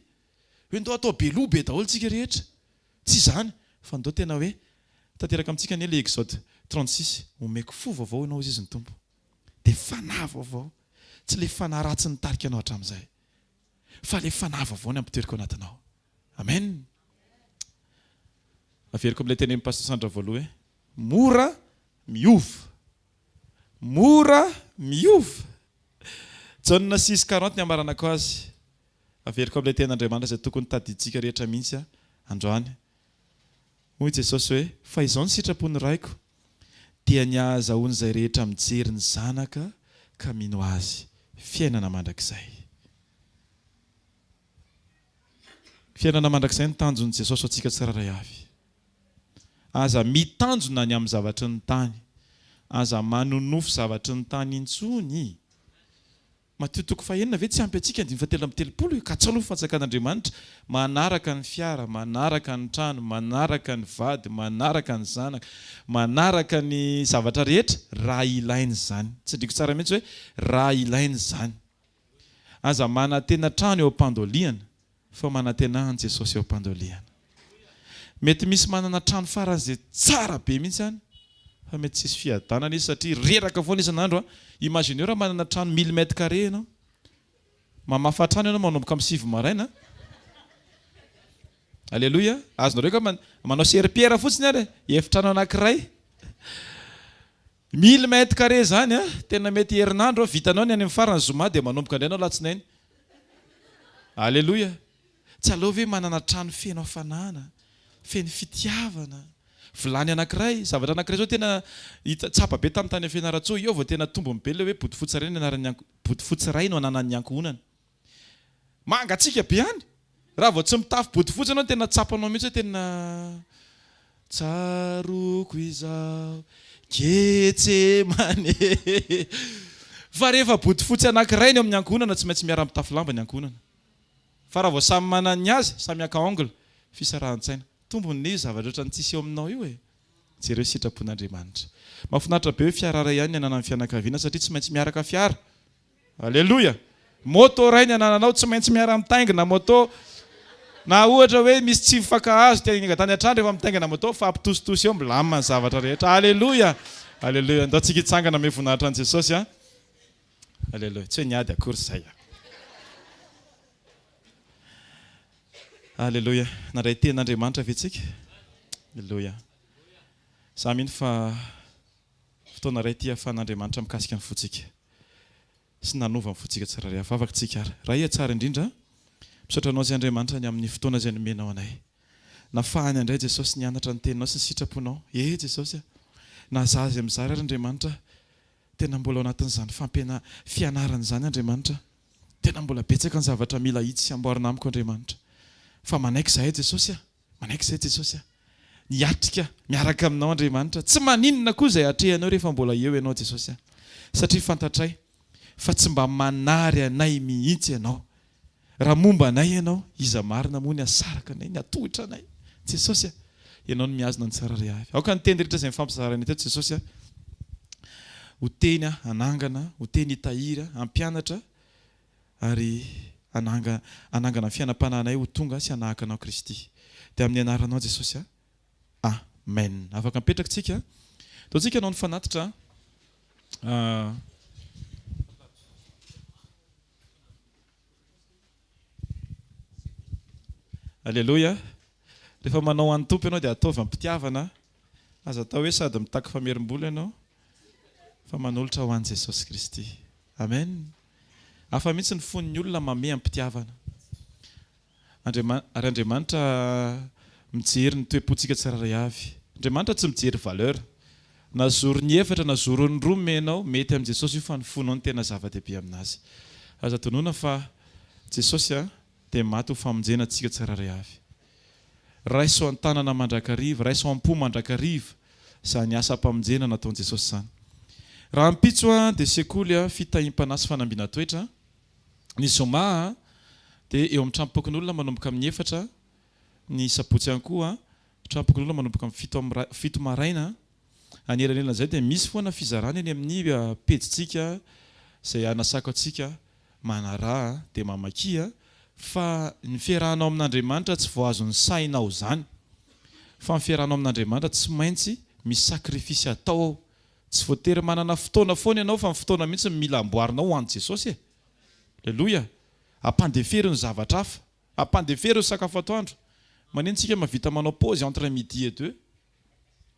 Hoe ndao atao be loha be daholo tsika rehetra. Tsy izany fa ndao tena hoe tanteraka amintsika anie le Exode 36, omeko fo vaovao ianao hozy izy ny Tompo. Dia fanahy vaovao, tsy le fanahy ratsy nitarika anao hatramin'izay fa le fanahy vaovao ny ampitoeriko anatinao. Amen! Averiko amin'ilay tenenin'i Pasteur Sandra voaloha hoe mora miova. Mora miova. Jaona six quarante ny hamaranako azy. Averiko amin'ilay tenin'Andriamanitra izay tokony tadidintsika rehetra mihitsy androany. Hoy Jesosy hoe, Fa izao ny sitrapon'ny Raiko, dia ny hahazahoan'izay rehetra mijery ny Zanaka ka mino Azy, fiainana mandrakizay. Fiainana mandrakizay no tanjon'i Jesosy ho antsika tsirairay avy. Aza mitanjona ny amin'ny zavatry ny tany. Aza manonofy zavatry ny tany intsony. Matio toko fahenina ve tsy ampy antsika andininy fahatelo amby telopolo e? Katsaho aloha ny fanjakan'Andriamanitra. Manaraka ny fiara, manaraka ny trano, manaraka ny vady, manaraka ny zanaka, manaraka ny zavatra rehetra raha ilaina izany. Tsindriko tsara mihitsy hoe raha ilaina izany. Aza manantena trano eo am-pandoliana fa manantena an'i Jesosy eo am-pandoliana. Mety misy manana trano faran'izay tsara be mihitsy any fa mety tsisy fiadanana izy satria reraka foana isan'andro an. Imagineo raha manana trano mille mètres carrés ianao. Mamafa trano ianao manomboka amin'ny 9 maraina. Aleloia. Azonareo angamba manao serpillère fotsiny ary e. Efitrano anankiray. Mille mètres carrés zany a, tena mety herinandro a, vitanao ny any amin'ny farany zoma dia manomboka indray anao latsinainy. Aleloia. Tsy aleo ve manana trano feno hafanana, feno fitiavana, vilany anankiray, zavatra anankiray zao tena hita, tsapa be tamin'ny tany Fianarantsoa, eo vao tena tombony be ilay hoe bodofotsy iray ny anaran'ny anko, bodofotsy iray no ananan'ny ankohonana. Mangatsiaka be any. Raha vao tsy mitafy bodofotsy ianao tena tsapanao mihitsy hoe tena tsaroako izaho Getsemane. Fa rehefa bodofotsy anankiray ny ao amin'ny ankohonana tsy maintsy miara-mitafy lamba ny ankohonana. Fa raha vao samy manana ny azy, samy haka angle, fisarahan-tsaina. Tombony io zavatra ohatran'ny tsisy eo aminao io e. Jereo sitrapon'Andriamanitra. Mahafinaritra be hoe fiara iray ihany ny ananan'ny fianakaviana satria tsy maintsy miaraka fiara. Aleloia! Moto iray ny anananao, tsy maintsy miara-mitaingina moto. Na ohatra hoe misy tsy mifankahazo te haninga tany an-trano rehefa mitaingina moto, fampitositosy eo, milamina ny zavatra rehetra. Aleloia! Aleloia! Andao tsika hitsangana hanome voninahitra an'i Jesosy a! Aleloia! Tsy hoe niady akory izay a! Aleloia! Nandray tenin'Andriamanitra ve tsika? Aleloia! Za mino fa Fotoana iray ity ahafahan'Andriamanitra mikasika ny fontsika sy nanova ny fontsika tsirairay. Avavaka tsika ary. Ray tsara indrindra, misaotra Anao izay Andriamanitra ny amin'ny fotoana izay nomenao anay. Nafahany indray Jesosy nianatra ny teninao sy ny sitraponao. E Jesosy a! Na za izay mizara ary Andriamanitra, tena mbola ao anatin'izany fampiana fianarana izany Andriamanitra. Tena mbola betsaka ny zavatra mila ahitsy sy amboarina amiko Andriamanitra. Fa manaiky izahay Jesosy a! Manaiky izay Jesosy a! Hiatrika miaraka aminao Andriamanitra. Tsy maninona koa izay atrehanao rehefa mbola eo ianao Jesosy a! Satria fantatray fa tsy mba manary anay mihitsy ianao. Raha momba anay ianao, iza marina moa ny hasaraka anay, ny hatohitra anay? Jesosy a! Ianao no mihazona ny tsirairay avy. Aoka ny teny rehetra izay nifampizarainay teto Jesosy a! Ho teny hanangana, ho teny hitahiry, hampianatra ary hananga hanangana ny fiainam-panahinay ho tonga sy hanahaka Anao Kristy. Dia amin'ny anaranao Jesosy a. Amen. Afaka mipetraka tsika. Atao tsika hanao ny fanatitra. Aleloia. Rehefa manao an'ny Tompo ianao dia ataovy am-pitiavana. Aza atao hoe sady mitaky famerim-bola ianao fa manolotra ho an'i Jesosy Kristy. Amen. Hafa mihitsy ny fon'ny olona mamehy am-pitiavana. Andriama, ary Andriamanitra mijery ny toe-pontsika tsirairay avy. Andriamanitra tsy mijery valeur. Na zorony efatra na zorony roa omenao, mety amin'i Jesosy io fa ny fonao no tena zava-dehibe aminazy. Aza adinoina fa Jesosy dia maty ho famonjena antsika tsirairay avy. Raiso an-tanana mandrakariva, raiso am-po mandrakariva izany asam-pamonjena nataon'i Jesosy izany. Rahampitso dia sekoly fitahiam-panahy sy fanambina toetra. Ny zoma dia eo amin'ny tranom-pokonolona manomboka amin'ny 4, ny sabotsy ihany koa tranom-pokonolona manomboka amin'ny fito amin'ny 7 maraina. Anelanelan'izay dia misy foana fizarana eny amin'ny pejintsika izay hanasako antsika manaraha dia mamakia fa ny fiarahanao amin'Andriamanitra tsy voahazon'ny sainao izany fa ny fiarahanao amin'Andriamanitra tsy maintsy misy sacrifice atao ao. Tsy voatery manana fotoana foana ianao fa ny fotoana mihitsy no mila amboarinao ho an'i Jesosy e! Aleloia! Ampandefero ny zavatra hafa. Ampandefero ny sakafo atoandro. Manino tsika mahavita manao pause entre midi et deux?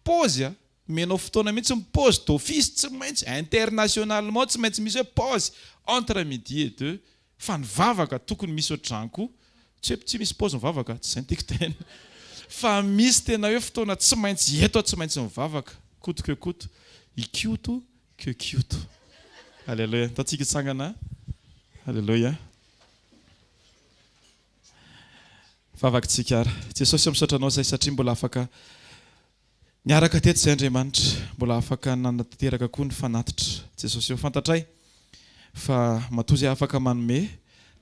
Pause a! Omenao fotoana mihitsy ny pause d'office tsy maintsy internationalement tsy maintsy misy hoe pause entre midi et deux fa ny vavaka tokony misy ohatr'izany koa. Tsy hoe tsy misy pause ny vavaka, tsy izay no tiako tenenina. Fa misy tena hoe fotoana tsy maintsy eto aho tsy maintsy mivavaka, coûte que coûte. Ikoto que kioto. Aleloia. Ataontsika hitsangana. Aleloia. Vavakitsika ary. Jesosy ô misaotra anao izay satria mbola afaka niaraka teto izay Andriamanitra. Mbola afaka nanatanteraka koa ny fanatitra. Jesosy ô fantatray fa matoa izay afaka manome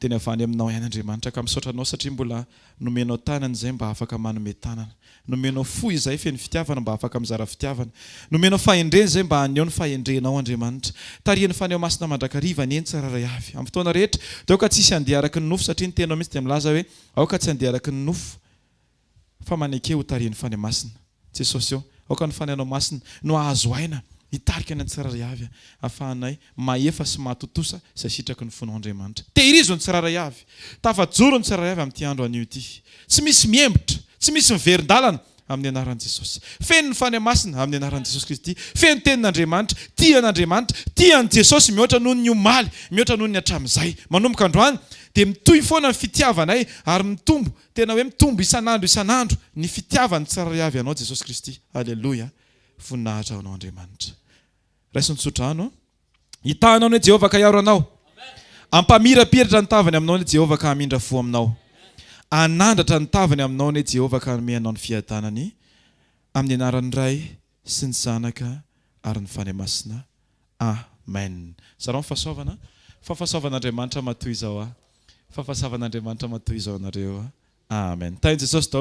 dia ny avy any aminao ihany Andriamanitra ka misaotra anao satria mbola nomenao tanana izay mba afaka manome tanana. Nomenao fo izay feno fitiavana mba afaka mizara fitiavana. Nomenao fahendrena izay mba haneho ny fahendrenao Andriamanitra. Tarihan'ny Fanahy Masina mandrakariva anie ny tsirairay avy. Amin'ny fotoana rehetra dia aoka tsy hisy handeha araka ny nofo satria ny teninao mihitsy dia milaza hoe aoka tsy handeha araka ny nofo fa maneke ho tarihin'ny Fanahy Masina. Jesosy ô, aoka ny Fanahinao Masina no hahazo aina hitarika ny tsirairay avy ahafahanay mahefa sy mahatontosa izay sitraky ny fonao Andriamanitra. Tehirizo ny tsirairay avy. Tafajoro ny tsirairay avy amin'ity andro anio ity. Tsy misy mihembotra, tsy misy miverin-dalana amin'ny anaran'i Jesosy. Feno ny Fanahy Masina amin'ny anaran'i Jesosy Kristy. Feno tenin'Andriamanitra, tia an'Andriamanitra, tia an'i Jesosy mihoatra noho ny omaly, mihoatra noho ny hatramin'izay. Manomboka androany dia mitohy foana ny fitiavanay ary mitombo, tena hoe mitombo isan'andro isan'andro ny fitiavan'ny tsirairay avy anao Jesosy Kristy. Aleloia. Voninahitra ho anao Andriamanitra. Raiso ny tsodrano. Hitaha anao anie Jehovah ka hiaro anao. Hampamirapiratra ny tavany aminao anie Jehovah ka hamindra fo aminao. Hanandratra ny tavany aminao anie Jehovah ka hanome anao ny fiadanany. Amin'ny anaran'ny Ray sy ny Zanaka ary ny Fanahy Masina. Amen. Zarao ny fahasoavana. Fa fahasoavan'Andriamanitra matoa izao aho. Fa fahasavan'Andriamanitra matoa izao anareo. Amen. Tahin'i Jesosy daholo.